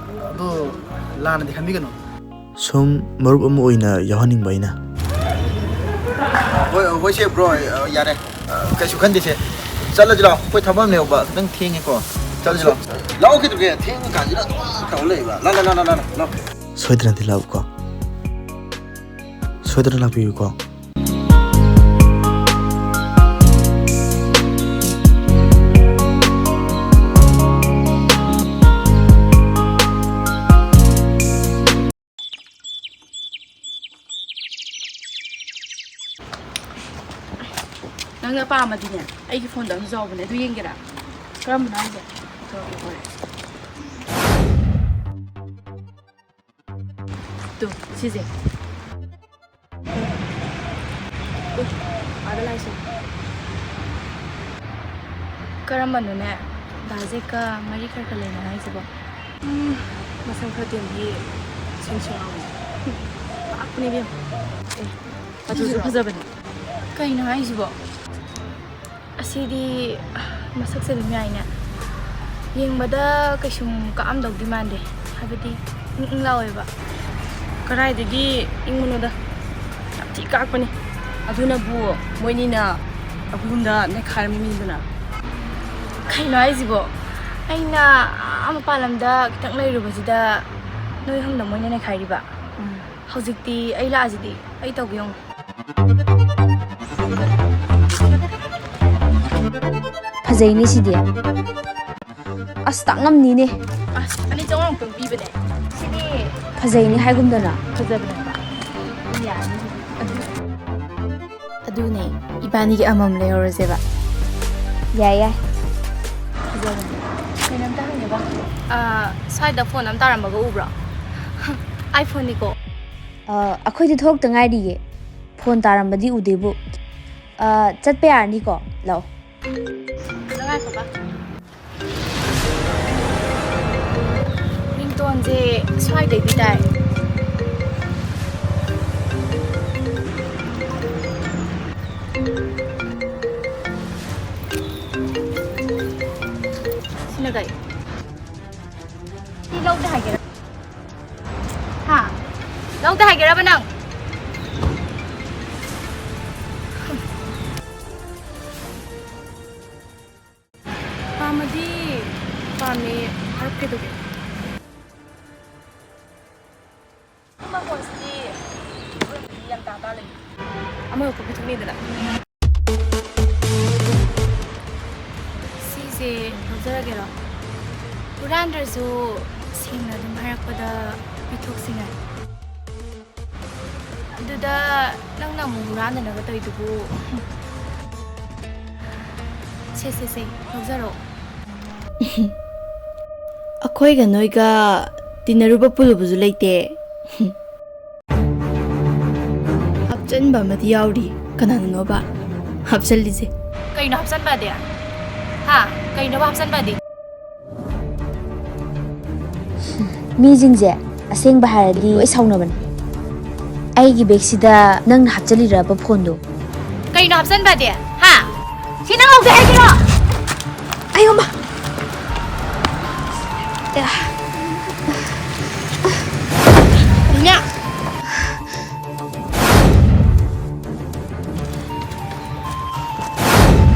ꯑꯗꯣ ꯂꯥꯟꯅꯗꯤ ꯈꯟꯕꯤꯒꯅꯨ꯫ ꯁꯨꯝ ꯃꯔꯨꯞ ꯑꯃ ꯑꯣꯏꯅ ꯌꯥꯎꯍꯟꯅꯤꯡꯕ ꯑꯩꯅ꯫ ꯍꯣꯏ, ꯍꯣꯏ, ꯁꯦ, ꯕ꯭ꯔꯣ, ꯑ, ꯌꯥꯔꯦ꯫ ꯑ, ꯀꯩꯁꯨ ꯈꯟꯗꯦꯁꯦ꯫ ꯆꯠꯂꯁꯤ ꯂꯥꯛꯑꯣ꯫ ꯑꯩꯈꯣꯏ ꯊꯕꯛ ꯑꯃ ꯂꯩꯍꯧꯕ, ꯈꯤꯇꯪ ꯊꯦꯡꯉꯦꯀꯣ꯫ ꯆꯠꯂꯁꯤ ꯂꯥꯛꯑꯣ꯫ ꯂꯥꯛꯑꯣ, ꯀꯩꯗꯧꯒꯦ? ꯊꯦꯡꯉ ꯀꯥꯟꯁꯤꯗ ꯑꯗꯨꯝ ꯇꯧ ꯂꯩꯕ꯫ ꯂꯥ, ꯂꯥ, ꯂꯥ, ꯂꯥ, ꯂꯥ, ꯂꯥ, ꯂꯥ꯫ ꯁꯣꯏꯗꯅꯗꯤ ꯂꯥꯛꯎꯀꯣ꯫ ꯁꯣꯏꯗꯅ ꯂꯥꯛꯄꯤꯌꯨꯀꯣ꯫ ꯅꯪꯅ ꯄꯥꯝꯃꯗꯤꯅꯦ, ꯑꯩꯒꯤ ꯐꯣꯟꯗ ꯑꯃꯁꯨ ꯌꯥꯎꯕꯅꯦ, ꯑꯗꯨ ꯌꯦꯡꯒꯦꯔꯥ? ꯀꯔꯝꯕꯅꯣ ꯍꯥꯏꯁꯦ? ꯇꯨ, ꯁꯤꯁꯦ꯫ ꯎ, ꯑꯥꯗ ꯂꯥꯛꯏꯁꯦ꯫ ꯀꯔꯝꯕꯅꯣꯅꯦ? ꯗꯥ ꯖꯦꯛꯀ ꯃꯔꯤ ꯈꯔ ꯈꯔ ꯂꯩꯅ ꯍꯥꯏꯁꯤꯕꯣ? ꯎꯝ, ꯃꯁꯝ ꯈꯔ ꯇꯦꯟꯕꯤ, ꯁꯤꯡ ꯁꯤꯡ ꯂꯥꯎꯕꯤ꯫ ꯄꯥꯛꯄꯅꯦ ꯏꯕꯦꯝꯃ꯫ ꯑꯦ, ꯑꯗꯨꯁꯨ ꯐꯖꯕꯅꯦ꯫ ꯀꯩꯅꯣ ꯍꯥꯏꯁꯤꯕꯣ? ꯑꯁꯤꯗꯤ ꯃꯁꯛꯁꯦ ꯑꯗꯨꯝ ꯌꯥꯏꯅꯦ꯫ ꯌꯦꯡꯕꯗ ꯀꯩꯁꯨꯝ ꯀꯥꯛꯑꯝꯗꯧꯗꯤ ꯃꯥꯟꯗꯦ꯫ ꯍꯥꯏꯕꯗꯤ ꯏꯪ ꯏꯪ ꯂꯥꯎꯋꯦꯕ꯫ ꯀꯗꯥꯏꯗꯒꯤ ꯏꯪꯕꯅꯣꯗ? ꯌꯥꯝ ꯊꯤ ꯀꯥꯛꯄꯅꯤ꯫ ꯑꯗꯨꯅꯕꯨ ꯃꯣꯏꯅꯤꯅ ꯑꯩꯈꯣꯏ ꯑꯍꯨꯝꯗ ꯅꯩꯈꯥꯏꯔꯝꯃꯤꯅꯤꯗꯅ꯫ ꯀꯩꯅꯣ ꯍꯥꯏꯁꯤꯕꯣ? ꯑꯩꯅ ꯑꯥ ꯃꯄꯥꯟ ꯂꯝꯗ ꯈꯤꯇꯪ ꯂꯩꯔꯨꯕꯁꯤꯗ ꯅꯣꯏ ꯑꯍꯨꯝꯗ ꯃꯣꯏꯅ ꯅꯩꯈꯥꯏꯔꯤꯕ? ꯎꯝ, ꯍꯧꯖꯤꯛꯇꯤ ꯑꯩ ꯂꯥꯛꯑꯁꯤꯗꯤ꯫ ꯑꯩ ꯇꯧꯒꯦ ꯌꯦꯡꯉꯨ꯫ ꯐꯖꯩꯅꯦ ꯁꯤꯗꯤ꯫ ꯑꯁ, ꯇꯥꯡꯉꯝꯅꯤꯅꯦ꯫ ꯑꯁ, ꯑꯅꯤ ꯆꯥꯝꯃꯉꯥꯃꯨꯛꯇꯪ ꯄꯤꯕꯅꯦ꯫ ꯁꯤꯗꯤ ꯐꯖꯩꯅꯦ ꯍꯥꯏꯒꯨꯝꯗꯅ꯫ ꯐꯖꯕꯅꯦ꯫ ꯌꯥꯅꯤ꯫ ꯑꯗꯨꯅꯦ, ꯏꯕꯥꯅꯤꯒꯤ ꯑꯃꯃꯝ ꯂꯩꯍꯧꯔꯁꯦꯕ꯫ ꯌꯥꯏ, ꯌꯥꯏ꯫ ꯐꯖꯕꯅꯦ꯫ ꯀꯩꯅꯣꯝꯇ ꯍꯪꯒꯦꯕ꯫ ꯑꯥ, ꯁ꯭ꯋꯥꯏꯗ ꯐꯣꯟ ꯑꯃ ꯇꯥꯔꯝꯕꯒ ꯎꯕ꯭ꯔꯣ? iPhone ꯅꯤꯀꯣ꯫ ꯑꯥ, ꯑꯩꯈꯣꯏꯗꯤ ꯊꯣꯛꯇ ꯉꯥꯏꯔꯤꯌꯦ꯫ ꯐꯣꯟ ꯇꯥꯔꯝꯕꯗꯤ ꯎꯗꯦꯕꯨ꯫ ꯑꯥ, ꯆꯠꯄ ꯌꯥꯔꯅꯤꯀꯣ? ꯂꯥꯛꯑꯣ꯫ ꯉꯥꯏꯈꯣꯕ꯫ ꯔꯤꯡꯇꯣꯟꯁꯦ ꯁ꯭ꯋꯥꯏꯗꯩꯗꯤ ꯇꯥꯏ꯫ ꯁꯤꯅ ꯀꯩ? ꯁꯤ ꯂꯧꯗꯦ ꯍꯥꯏꯒꯦꯔꯥ? ꯍꯥ? ꯂꯧꯗꯦ ꯍꯥꯏꯒꯦꯔꯕ ꯅꯪ? ꯄꯥꯝꯃꯗꯤ ꯄꯥꯝꯃꯦ ꯍꯥꯏꯔꯛꯀꯦ ꯑꯗꯨꯗꯤ꯫ ꯑꯃ ꯐꯣꯟꯁꯤꯗꯤ ꯑꯃ ꯌꯣꯛꯄ ꯄꯤꯊꯣꯛꯅꯤꯗꯅ꯫ ꯁꯤꯁꯦ ꯂꯧꯖꯔꯒꯦꯔꯣ? ꯍꯨꯔꯥꯟꯗ꯭ꯔꯁꯨ ꯁꯦꯡꯅ ꯑꯗꯨꯝ ꯍꯥꯏꯔꯛꯄꯗ ꯄꯤꯊꯣꯛꯁꯤꯅꯦ꯫ ꯑꯗꯨꯗ ꯅꯪꯅ ꯑꯃꯨꯛ ꯍꯨꯔꯥꯟꯗꯅꯕ ꯇꯧꯔꯤꯗꯨꯕꯨ? ꯁꯦ, ꯁꯦ, ꯁꯦ, ꯂꯧꯖꯔꯣ꯫ ꯑꯩꯈꯣꯏꯒ ꯅꯣꯏꯒ ꯇꯤꯟꯅꯔꯨꯕ ꯄꯨꯜꯂꯨꯕꯁꯨ ꯂꯩꯇꯦ꯫ ꯍꯥꯞꯆꯟꯕ ꯑꯃꯗꯤ ꯌꯥꯎꯔꯤ꯫ ꯀꯅꯥꯅꯅꯣꯕ ꯍꯥꯞꯆꯜꯂꯤꯁꯦ? ꯀꯩꯅꯣ ꯍꯥꯞꯆꯟꯕꯗꯤ? ꯍꯥ? ꯀꯩꯅꯣꯕ ꯍꯥꯞꯆꯟꯕꯗꯤ? ꯃꯤꯁꯤꯡꯁꯦ ꯑꯁꯦꯡꯕ ꯍꯥꯏꯔꯗꯤ ꯂꯣꯏ ꯁꯥꯎꯅꯕꯅꯦ꯫ ꯑꯩꯒꯤ ꯕꯦꯒꯁꯤꯗ ꯅꯪꯅ ꯍꯥꯞꯆꯜꯂꯤꯔꯕ ꯐꯣꯟꯗꯣ? ꯀꯩꯅꯣ ꯍꯥꯞꯆꯟꯕꯗꯤ? ꯍꯥ? ꯁꯤ ꯅꯪ ꯂꯧꯒꯦ ꯍꯥꯏꯒꯤꯔꯣ? ꯑꯩꯌꯣꯃ! ꯃꯤꯅꯥ!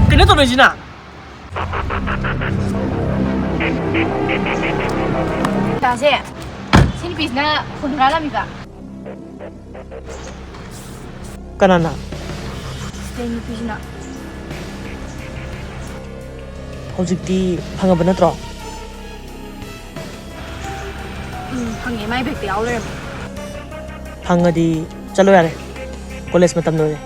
ꯀꯩꯅꯣ ꯇꯧꯅꯩꯁꯤꯅ? ꯗꯥꯁꯦ, ꯁꯤ ꯅꯨꯄꯤꯁꯤꯅ ꯐꯣꯟ ꯍꯨꯔꯥꯜꯂꯝꯃꯤꯕ꯫ ꯀꯅꯥꯅ? ꯁꯤꯗꯩ ꯅꯨꯄꯤꯁꯤꯅ꯫ ꯍꯧꯖꯤꯛꯇꯤ ꯐꯪꯉꯕ ꯅꯠꯇ꯭ꯔꯣ? ꯎꯝ, ꯐꯪꯉꯦ꯫ ꯃꯥꯏ ꯕꯦꯛꯇ ꯌꯥꯎ ꯂꯩꯔꯝꯃꯦ꯫ ꯐꯪꯉꯗꯤ ꯆꯠꯂꯣ ꯌꯥꯔꯦ꯫ ꯀꯣꯂꯦꯖ ꯃꯇꯝ ꯂꯣꯏꯔꯦ꯫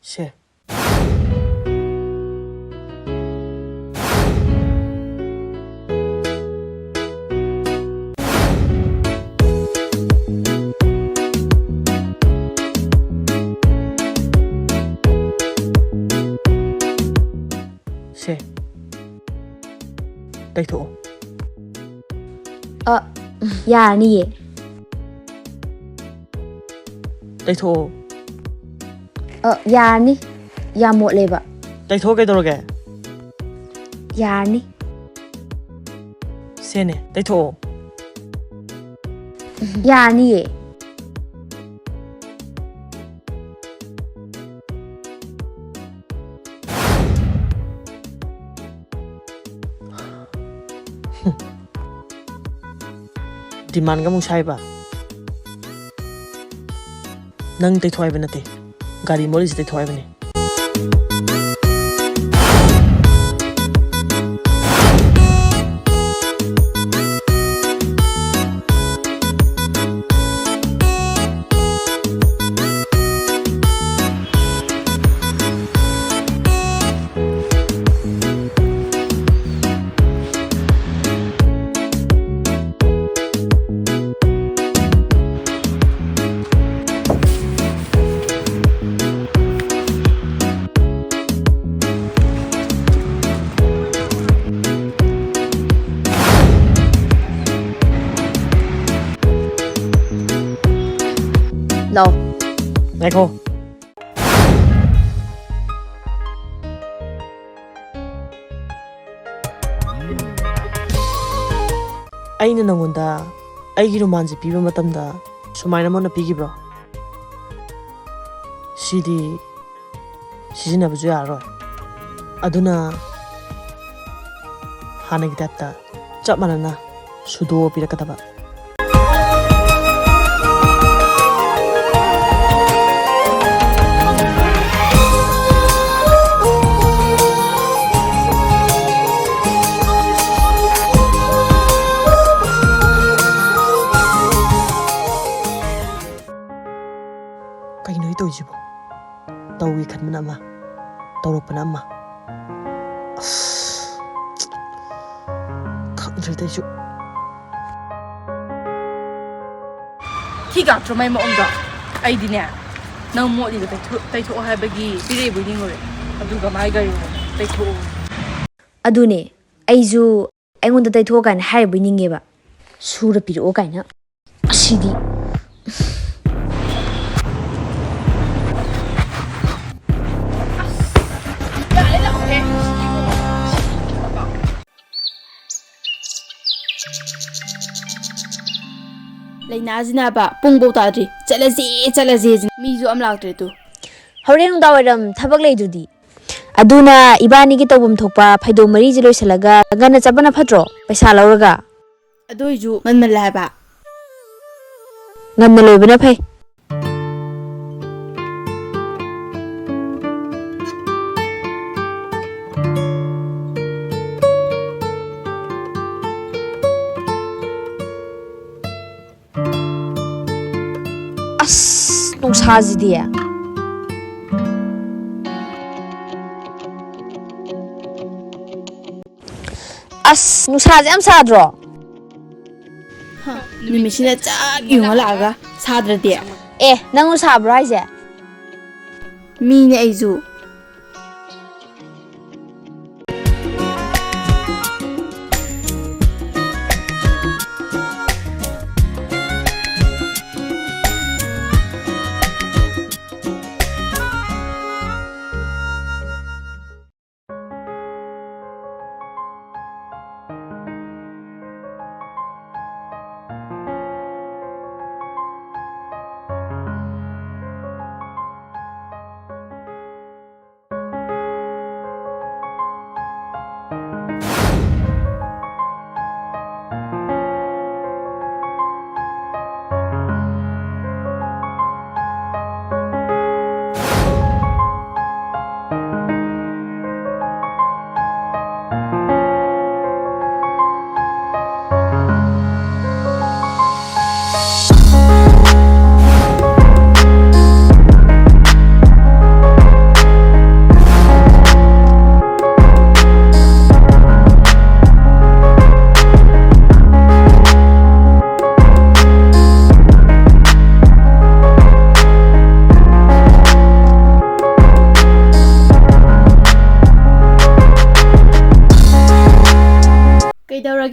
ꯁꯦ꯫ ꯁꯦ꯫ ꯇꯩꯊꯣꯛꯑꯣ꯫ ꯑ, ꯌꯥꯔꯅꯤꯌꯦ꯫ ꯇꯩꯊꯣꯛꯑꯣ꯫ ꯑ, ꯌꯥꯔꯅꯤ꯫ ꯌꯥꯝ ꯃꯣꯠꯂꯦꯕ꯫ ꯇꯩꯊꯣꯛꯑꯣ ꯀꯩꯗꯧꯔꯒꯦ? ꯌꯥꯔꯅꯤ꯫ ꯁꯦꯅꯦ, ꯇꯩꯊꯣꯛꯑꯣ꯫ ꯌꯥꯔꯅꯤꯌꯦ꯫ ꯗꯤꯃꯥꯟꯒ ꯑꯃꯨꯛ ꯁꯥꯏꯕ? ꯅꯪ ꯇꯩꯊꯣꯛ ꯍꯥꯏꯕ ꯅꯠꯇꯦ, ꯒꯥꯔꯤ ꯃꯣꯠꯂꯤꯁꯤ ꯇꯩꯊꯣꯛ ꯍꯥꯏꯕꯅꯦ꯫ ꯂꯥꯎ꯫ ꯉꯥꯏꯈꯣ꯫ ꯑꯩꯅ ꯅꯪꯉꯣꯟꯗ ꯑꯩꯒꯤ ꯔꯨꯃꯥꯟꯁꯦ ꯄꯤꯕ ꯃꯇꯝꯗ ꯁꯨꯃꯥꯏꯅ ꯃꯣꯠꯅ ꯄꯤꯈꯤꯕ꯭ꯔꯣ? ꯁꯤꯗꯤ ꯁꯤꯖꯤꯟꯅꯕꯁꯨ ꯌꯥꯔꯔꯣꯏ꯫ ꯑꯗꯨꯅ ꯍꯥꯟꯅꯒꯤ ꯇꯥꯏꯞꯇ ꯆꯞ ꯃꯥꯟꯅꯅ ꯁꯨꯗꯣꯛꯑ ꯄꯤꯔꯛꯀꯗꯕ꯫ ꯀꯩꯅꯣ ꯑꯩ ꯇꯧꯔꯤꯁꯤꯕꯣ? ꯇꯧꯒꯦ ꯈꯟꯕꯅ ꯑꯃ, ꯇꯧꯔꯛꯄꯅ ꯑꯃ꯫ ꯑꯁ, ꯈꯪꯗ꯭ꯔꯦꯗ ꯑꯩꯁꯨ꯫ ꯊꯤ ꯀꯥꯛꯇ꯭ꯔꯣ ꯃꯥꯏ ꯃꯑꯣꯡꯗꯣ? ꯑꯩꯗꯤꯅꯦ, ꯅꯪ ꯃꯣꯠꯂꯤꯗꯣ ꯇꯩꯊꯣꯛ-, ꯇꯩꯊꯣꯛꯑꯣ ꯍꯥꯏꯕꯒꯤ ꯄꯤꯔꯛꯏꯕꯣꯏ ꯅꯤꯡꯉꯨꯔꯦ꯫ ꯑꯗꯨꯒ ꯃꯥꯏ ꯒꯥꯔꯤ ꯇꯩꯊꯣꯛꯑꯣ꯫ ꯑꯗꯨꯅꯦ, ꯑꯩꯁꯨ ꯑꯩꯉꯣꯟꯗ ꯇꯩꯊꯣꯛꯑꯣ ꯀꯥꯏꯅ ꯍꯥꯏꯔꯤꯕꯣꯏ ꯅꯤꯡꯉꯦꯕ꯫ ꯁꯨꯔ ꯄꯤꯔꯛꯑꯣ ꯀꯥꯏꯅ꯫ ꯑꯁꯤꯗꯤ꯫ ꯂꯩꯅꯥꯁꯤꯅꯕ ꯄꯨꯡꯐꯧ ꯇꯥꯗ꯭ꯔꯤ꯫ ꯆꯠꯂꯁꯤ, ꯆꯠꯂꯁꯤ ꯍꯥꯏꯁꯤꯅ ꯃꯤꯁꯨ ꯑꯝ ꯂꯥꯛꯇ꯭ꯔꯦ ꯇꯨ꯫ ꯍꯣꯔꯦꯟ ꯅꯨꯡꯗꯥꯡ ꯋꯥꯏꯔꯝ ꯊꯕꯛ ꯂꯩꯗꯨꯗꯤ꯫ ꯑꯗꯨꯅ ꯏꯕꯥꯅꯤꯒꯤ ꯇꯧꯐꯝ ꯊꯣꯛꯄ ꯐꯩꯗꯣꯝ ꯃꯔꯤꯁꯦ ꯂꯣꯏꯁꯤꯜꯂꯒ ꯉꯟꯅ ꯆꯠꯄꯅ ꯐꯠꯇ꯭ꯔꯣ? ꯄꯩꯁꯥ ꯂꯧꯔꯒ꯫ ꯑꯗꯨ ꯑꯣꯏꯁꯨ ꯉꯟꯃꯜꯂꯦ ꯍꯥꯏꯕ꯫ ꯉꯟꯅ ꯂꯣꯏꯕꯅ ꯐꯩ꯫ ꯑꯁ, ꯅꯨꯡꯁꯥꯁꯤꯗꯤ꯫ ꯑꯁ, ꯅꯨꯡꯁꯥꯁꯦ ꯌꯥꯝ ꯁꯥꯗ꯭ꯔꯣ? ꯍ, ꯅꯨꯃꯤꯠꯁꯤꯅ ꯆꯥꯛ ꯌꯨꯡꯉ ꯂꯥꯛꯑꯒ ꯁꯥꯗ꯭ꯔꯗꯤ꯫ ꯑꯦ, ꯅꯪꯕꯨ ꯁꯥꯕ꯭ꯔꯣ ꯍꯥꯏꯁꯦ? ꯃꯤꯅꯦ ꯑꯩꯁꯨ꯫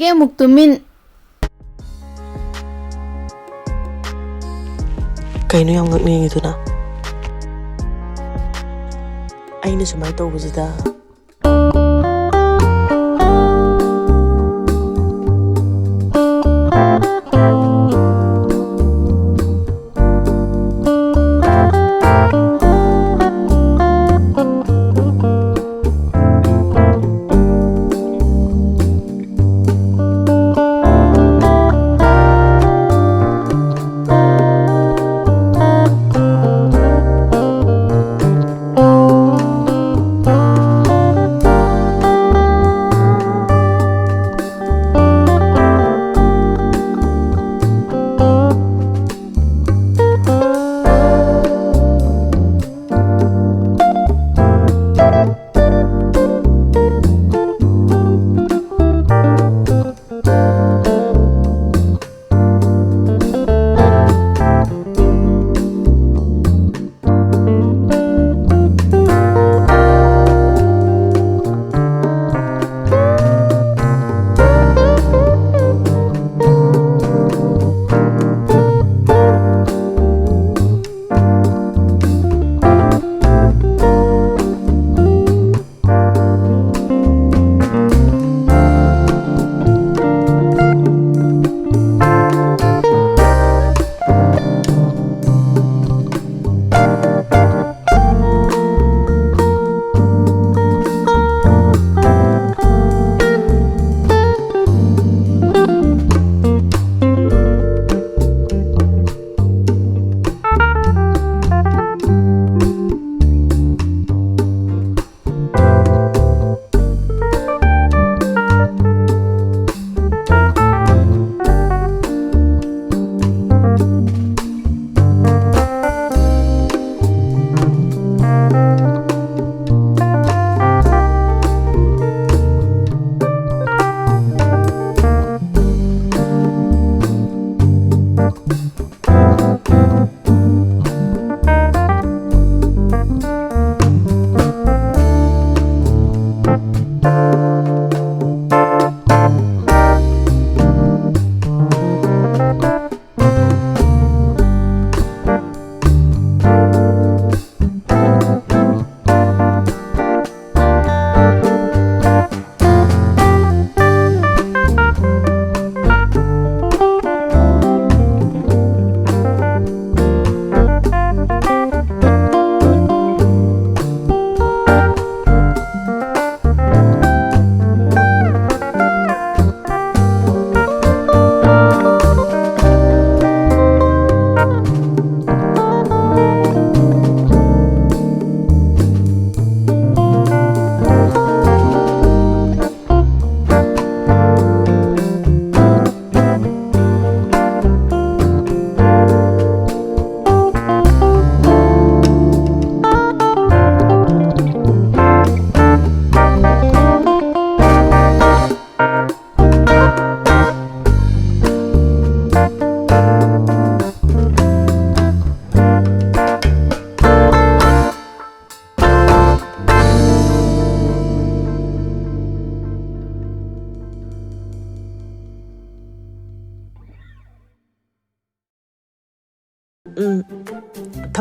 ꯀꯦꯃꯨꯛ ꯇꯨꯃꯤꯟ꯫ ꯀꯩꯅꯣ ꯌꯥꯝ ꯉꯛꯅꯤꯡꯉꯤꯗꯨꯅ? ꯑꯩꯅ ꯁꯨꯃꯥꯏꯅ ꯇꯧꯕꯁꯤꯗ꯫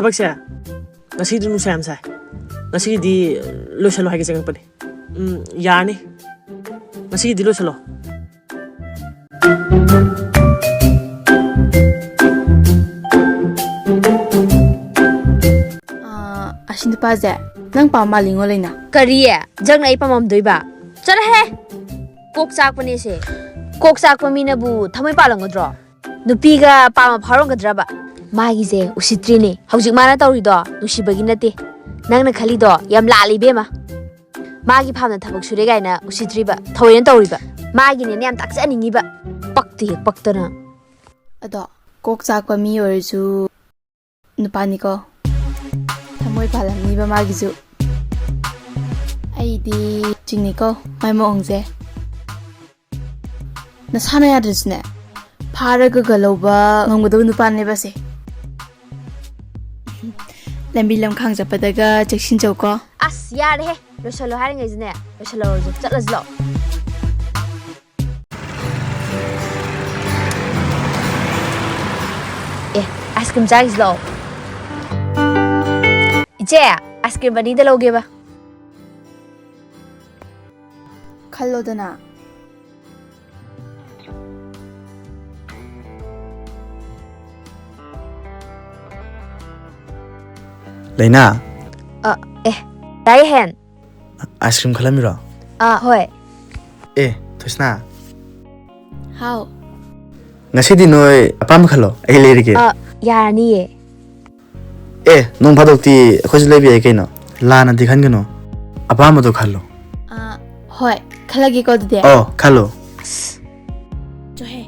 ꯊꯕꯛꯁꯦ ꯉꯁꯤꯗꯤ ꯅꯨꯡꯁꯥ ꯌꯥꯝ ꯁꯥꯏ꯫ ꯉꯁꯤꯒꯤꯗꯤ ꯂꯣꯏꯁꯜꯂꯣ ꯍꯥꯏꯒꯦ ꯆꯪꯉꯛꯄꯅꯦ꯫ ꯎꯝ, ꯌꯥꯔꯅꯤ꯫ ꯉꯁꯤꯒꯤꯗꯤ ꯂꯣꯏꯁꯜꯂꯣ꯫ ꯑꯥ, ꯑꯁꯤ ꯅꯨꯄꯥꯁꯦ ꯅꯪ ꯄꯥꯝ ꯃꯥꯜꯂꯤꯉꯣ, ꯂꯩꯅꯥ꯫ ꯀꯔꯤ? ꯖꯪꯅ ꯑꯩ ꯄꯥꯝꯃꯝꯗꯣꯏꯕ? ꯆꯠꯂꯣꯍꯦ! ꯀꯣꯛ ꯆꯥꯛꯄꯅꯦ ꯁꯦ꯫ ꯀꯣꯛ ꯆꯥꯛꯄ ꯃꯤꯅꯕꯨ ꯊꯃꯣꯏ ꯄꯥꯜꯂꯝꯒꯗ꯭ꯔꯣ? ꯅꯨꯄꯤꯒ ꯄꯥꯝꯕ ꯐꯥꯎꯔꯝꯒꯗ꯭ꯔꯕ? ꯃꯥꯒꯤꯁꯦ ꯎꯁꯤꯠꯇ꯭ꯔꯤꯅꯦ꯫ ꯍꯧꯖꯤꯛ ꯃꯥꯅ ꯇꯧꯔꯤꯗꯣ ꯅꯨꯡꯁꯤꯕꯒꯤ ꯅꯠꯇꯦ꯫ ꯅꯪꯅ ꯈꯜꯂꯤꯗꯣ ꯌꯥꯝ ꯂꯥꯜꯂꯤ, ꯏꯕꯦꯝꯃ꯫ ꯃꯥꯒꯤ ꯐꯥꯝꯗ ꯊꯕꯛ ꯁꯨꯔꯦ ꯀꯥꯏꯅ ꯎꯁꯤꯠꯇ꯭ꯔꯤꯕ, ꯊꯑꯣꯏꯅ ꯇꯧꯔꯤꯕ꯫ ꯃꯥꯒꯤꯅꯦꯅ ꯌꯥꯝ ꯇꯥꯛꯆꯅꯤꯡꯉꯤꯕ꯫ ꯄꯛꯇꯦ ꯍꯦꯛ ꯄꯛꯇꯅ꯫ ꯑꯗꯣ ꯀꯣꯛ ꯆꯥꯛꯄ ꯃꯤ ꯑꯣꯏꯔꯁꯨ ꯅꯨꯄꯥꯅꯤꯀꯣ꯫ ꯊꯃꯣꯏ ꯄꯥꯜꯂꯝꯅꯤꯕ ꯃꯥꯒꯤꯁꯨ꯫ ꯑꯩꯗꯤ ꯆꯤꯡꯅꯤꯀꯣ ꯃꯥꯏ ꯃꯑꯣꯡꯁꯦ꯫ ꯅꯁꯥꯅ ꯌꯥꯗ꯭ꯔꯁꯨꯅꯦ, ꯐꯥꯔꯒꯒ ꯂꯧꯕ ꯉꯝꯒꯗꯕ ꯅꯨꯄꯥꯅꯦꯕ ꯁꯦ꯫ ꯂꯝꯕꯤ ꯂꯝꯈꯥꯡ ꯆꯠꯄꯗꯒ ꯆꯦꯛꯁꯤꯟꯖꯧꯀꯣ꯫ ꯑꯁ, ꯌꯥꯔꯦꯍꯦ, ꯂꯣꯏꯁꯜꯂꯣ ꯍꯥꯏꯔꯤꯉꯩꯁꯤꯅꯦ, ꯂꯣꯏꯁꯜꯍꯧꯔꯁꯦ, ꯆꯠꯂꯁꯤ ꯂꯥꯛꯑꯣ꯫ ꯑꯦ, ꯑꯥꯏꯁ ꯀ꯭ꯔꯤꯝ ꯆꯥꯈꯤꯁꯤ ꯂꯥꯛꯑꯣ꯫ ꯏꯆꯦ, ꯑꯥꯏꯁ ꯀ꯭ꯔꯤꯝ ꯑꯅꯤꯗ ꯂꯧꯒꯦꯕ꯫ ꯈꯜꯂꯣꯗꯅ꯫ ꯂꯩꯅꯥ꯫ ꯑ, ꯑꯦ, ꯇꯥꯏ ꯍꯦꯟ꯫ ꯑꯥꯏꯁ ꯀ꯭ꯔꯤꯝ ꯈꯜꯂꯝꯃꯤꯔꯣ? ꯑꯥ, ꯍꯣꯏ꯫ ꯑꯦ, ꯊꯣꯏꯁꯅꯥ꯫ ꯍꯥꯎ꯫ ꯉꯁꯤꯗꯤ ꯅꯣꯏ ꯑꯄꯥꯝꯕ ꯈꯜꯂꯣ, ꯑꯩ ꯂꯩꯔꯒꯦ꯫ ꯑ, ꯌꯥꯔꯅꯤꯌꯦ꯫ ꯑꯦ, ꯅꯣꯡ ꯐꯥꯗꯣꯛꯇꯤ ꯑꯩꯈꯣꯏꯁꯨ ꯂꯩꯕ ꯌꯥꯏ ꯀꯩꯅꯣ꯫ ꯂꯥꯟꯅꯗꯤ ꯈꯟꯒꯅꯨ, ꯑꯄꯥꯝꯕꯗꯣ ꯈꯜꯂꯣ꯫ ꯑ, ꯍꯣꯏ, ꯈꯜꯂꯒꯦꯀꯣ ꯑꯗꯨꯗꯤ꯫ ꯑꯣ, ꯈꯜꯂꯣ꯫ ꯑꯁ, ꯆꯣꯍꯦ,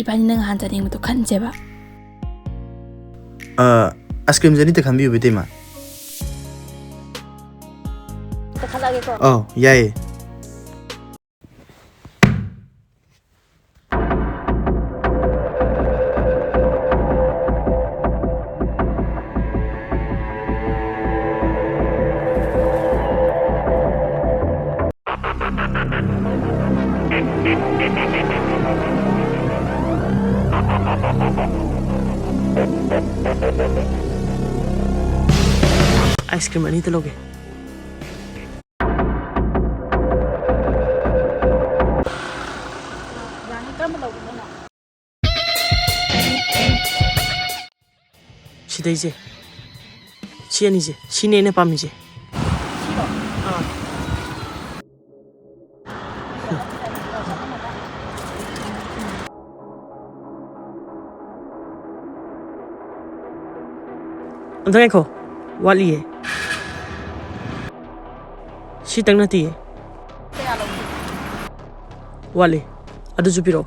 ꯏꯕꯥꯅꯤꯅ ꯉꯍꯥꯟ ꯆꯥꯅꯤꯡꯕꯗꯣ ꯈꯟꯁꯦꯕ꯫ ꯑ, ꯑꯥꯏꯁ ꯀ꯭ꯔꯤꯝꯁꯦ ꯑꯅꯤꯇ ꯈꯟꯕꯤꯌꯨ, ꯏꯇꯩꯃ꯫ ꯑꯝꯇ ꯈꯜꯂꯛꯑꯒꯦꯀꯣ꯫ ꯑꯧ, ꯌꯥꯏꯌꯦ꯫ ꯑꯥꯏꯁ ꯀ꯭ꯔꯤꯝ ꯑꯅꯤꯇ ꯂꯧꯒꯦ꯫ ꯁꯤꯗꯩꯁꯦ꯫ ꯁꯤ ꯑꯅꯤꯁꯦ꯫ ꯁꯤꯅꯦ ꯑꯩꯅ ꯄꯥꯝꯃꯤꯁꯦ꯫ ꯑꯝꯇ ꯉꯥꯏꯈꯣ꯫ ꯋꯥꯠꯂꯤꯌꯦ꯫ ꯁꯤꯇꯪ ꯅꯠꯇꯤꯌꯦ꯫ ꯋꯥꯠꯂꯤ꯫ ꯑꯗꯨꯁꯨ ꯄꯤꯔꯛꯑꯣ꯫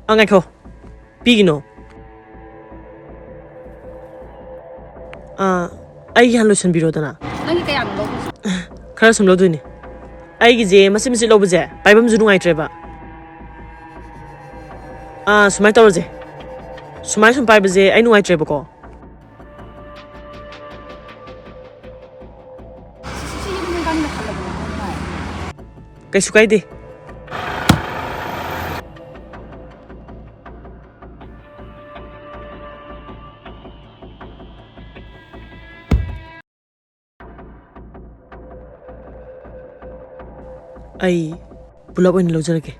ꯑ, ꯉꯥꯏꯈꯣ꯫ ꯄꯤꯒꯤꯅꯣ꯫ ꯑꯥ, ꯑꯩꯒꯤ ꯍꯥꯟꯅ ꯂꯣꯏꯁꯤꯟꯕꯤꯔꯣꯗꯅ꯫ ꯅꯪꯒꯤ ꯀꯌꯥꯅꯣ ꯂꯧꯗꯣꯏꯁꯦ? ꯈꯔ ꯁꯨꯝ ꯂꯧꯗꯣꯏꯅꯦ꯫ ꯑꯩꯒꯤꯁꯦ ꯃꯆꯤꯠ ꯃꯆꯤꯠ ꯂꯧꯕꯁꯦ ꯄꯥꯏꯐꯝꯁꯨ ꯅꯨꯡꯉꯥꯏꯇ꯭ꯔꯦꯕ꯫ ꯑꯥ, ꯁꯨꯃꯥꯏꯅ ꯇꯧꯔꯁꯦ꯫ ꯁꯨꯃꯥꯏꯅ ꯁꯨꯝ ꯄꯥꯏꯕꯁꯦ ꯑꯩ ꯅꯨꯡꯉꯥꯏꯇ꯭ꯔꯦꯕꯀꯣ꯫ ꯀꯩꯁꯨ ꯀꯥꯏꯗꯦ꯫ ꯑꯩ ꯄꯨꯂꯞ ꯑꯣꯏꯅ ꯂꯧꯖꯔꯒꯦ꯫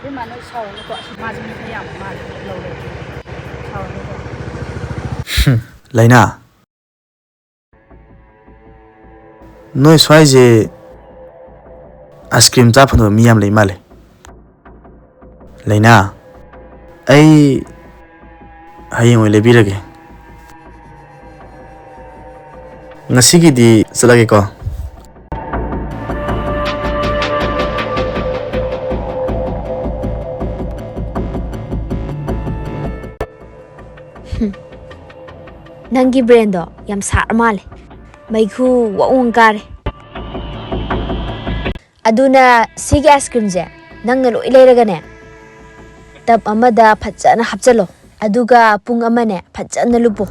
ꯏꯕꯦꯝꯃ, ꯅꯣꯏ ꯁꯥꯎꯔꯅꯨꯀꯣ꯫ ꯑꯁ, ꯃꯥꯁꯦ ꯃꯤ ꯈꯔ ꯌꯥꯝꯕ ꯃꯥꯜꯂꯦ꯫ ꯂꯧꯔꯦ꯫ ꯁꯥꯎꯔꯅꯨꯀꯣ꯫ ꯂꯩꯅꯥ, ꯅꯣꯏ ꯁ꯭ꯋꯥꯏꯁꯦ ꯑꯥꯏꯁ ꯀ꯭ꯔꯤꯝ ꯆꯥ ꯐꯪꯗꯕ ꯃꯤ ꯌꯥꯝ ꯂꯩ ꯃꯥꯜꯂꯦ꯫ ꯂꯩꯅꯥ, ꯑꯩ ꯍꯌꯦꯡ ꯑꯣꯏꯅ ꯂꯩꯕꯤꯔꯒꯦ꯫ ꯉꯁꯤꯒꯤꯗꯤ ꯆꯠꯂꯒꯦꯀꯣ꯫ ꯍꯨꯝ꯫ ꯅꯪꯒꯤ ꯕ꯭ꯔꯦꯟꯗꯣ ꯌꯥꯝ ꯁꯥꯔ ꯃꯥꯜꯂꯦ꯫ ꯃꯩꯈꯨ ꯋꯪ ꯋꯪ ꯀꯥꯔꯦ꯫ ꯑꯗꯨꯅ ꯁꯤꯒꯤ ꯑꯥꯏꯁ ꯀ꯭ꯔꯤꯝꯁꯦ ꯅꯪꯅ ꯂꯣꯏ ꯂꯩꯔꯒꯅꯦ, ꯇꯞ ꯑꯃꯗ ꯐꯖꯅ ꯍꯥꯞꯆꯜꯂꯣ꯫ ꯑꯗꯨꯒ ꯄꯨꯡ ꯑꯃꯅꯦ ꯐꯖꯅ ꯂꯨꯞꯄꯣ꯫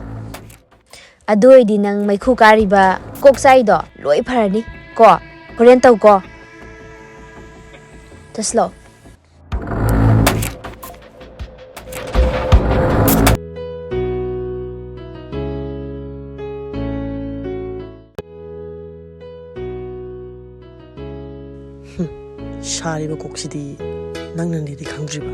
ꯑꯗꯨ ꯑꯣꯏꯗꯤ ꯅꯪ ꯃꯩꯈꯨ ꯀꯥꯔꯤꯕ ꯀꯣꯛ ꯆꯥꯏꯗꯣ ꯂꯣꯏ ꯐꯔꯅꯤ ꯀꯣ꯫ ꯍꯣꯔꯦꯟ ꯇꯧꯀꯣ꯫ ꯆꯠꯁꯤꯂꯣ꯫ ꯁꯥꯔꯤꯕ ꯀꯣꯛꯁꯤꯗꯤ ꯅꯪꯅꯅꯤꯗꯤ ꯈꯪꯗ꯭ꯔꯤꯕ꯫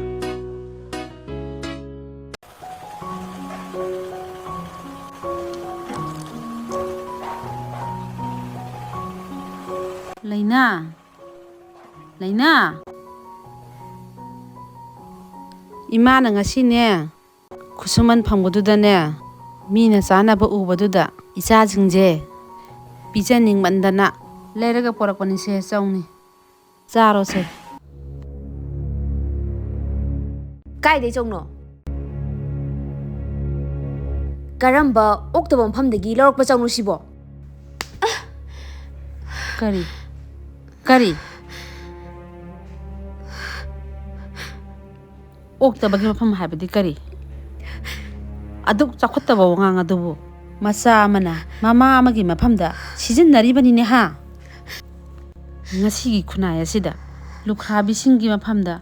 ꯂꯩꯅꯥ, ꯂꯩꯅꯥ, ꯏꯃꯥꯅ ꯉꯁꯤꯅꯦ ꯈꯨꯠꯁꯨꯃꯟ ꯐꯝꯕꯗꯨꯗꯅꯦ, ꯃꯤꯅ ꯆꯥꯅꯕ ꯎꯕꯗꯨꯗ ꯏꯆꯥꯁꯤꯡꯁꯦ ꯄꯤꯖꯅꯤꯡꯃꯟꯗꯅ ꯂꯩꯔꯒ ꯄꯣꯔꯛꯄꯅꯤꯁꯦ, ꯆꯧꯅꯤ꯫ ꯆꯥꯔꯣꯁꯦ꯫ ꯀꯥꯏꯗꯩ ꯆꯧꯅꯣ? ꯀꯔꯝꯕ ꯑꯣꯛꯇꯕ ꯃꯐꯝꯗꯒꯤ ꯂꯧꯔꯛꯄ ꯆꯧꯅꯣ ꯁꯤꯕꯣ? ꯀꯔꯤ? ꯀꯔꯤ? ꯑꯣꯛꯇꯕꯒꯤ ꯃꯐꯝ ꯍꯥꯏꯕꯗꯤ ꯀꯔꯤ? ꯑꯗꯨꯛ ꯆꯥꯎꯈꯠꯇꯕ ꯋꯥꯉꯥꯡ ꯑꯗꯨꯕꯨ ꯃꯆꯥ ꯑꯃꯅ ꯃꯃꯥ ꯑꯃꯒꯤ ꯃꯐꯝꯗ ꯁꯤꯖꯤꯟꯅꯔꯤꯕꯅꯤꯅꯦ ꯍꯥ? ꯉꯁꯤꯒꯤ ꯈꯨꯟꯅꯥꯏ ꯑꯁꯤꯗ ꯂꯨꯈ꯭ꯔꯥꯕꯤꯁꯤꯡꯒꯤ ꯃꯐꯝꯗ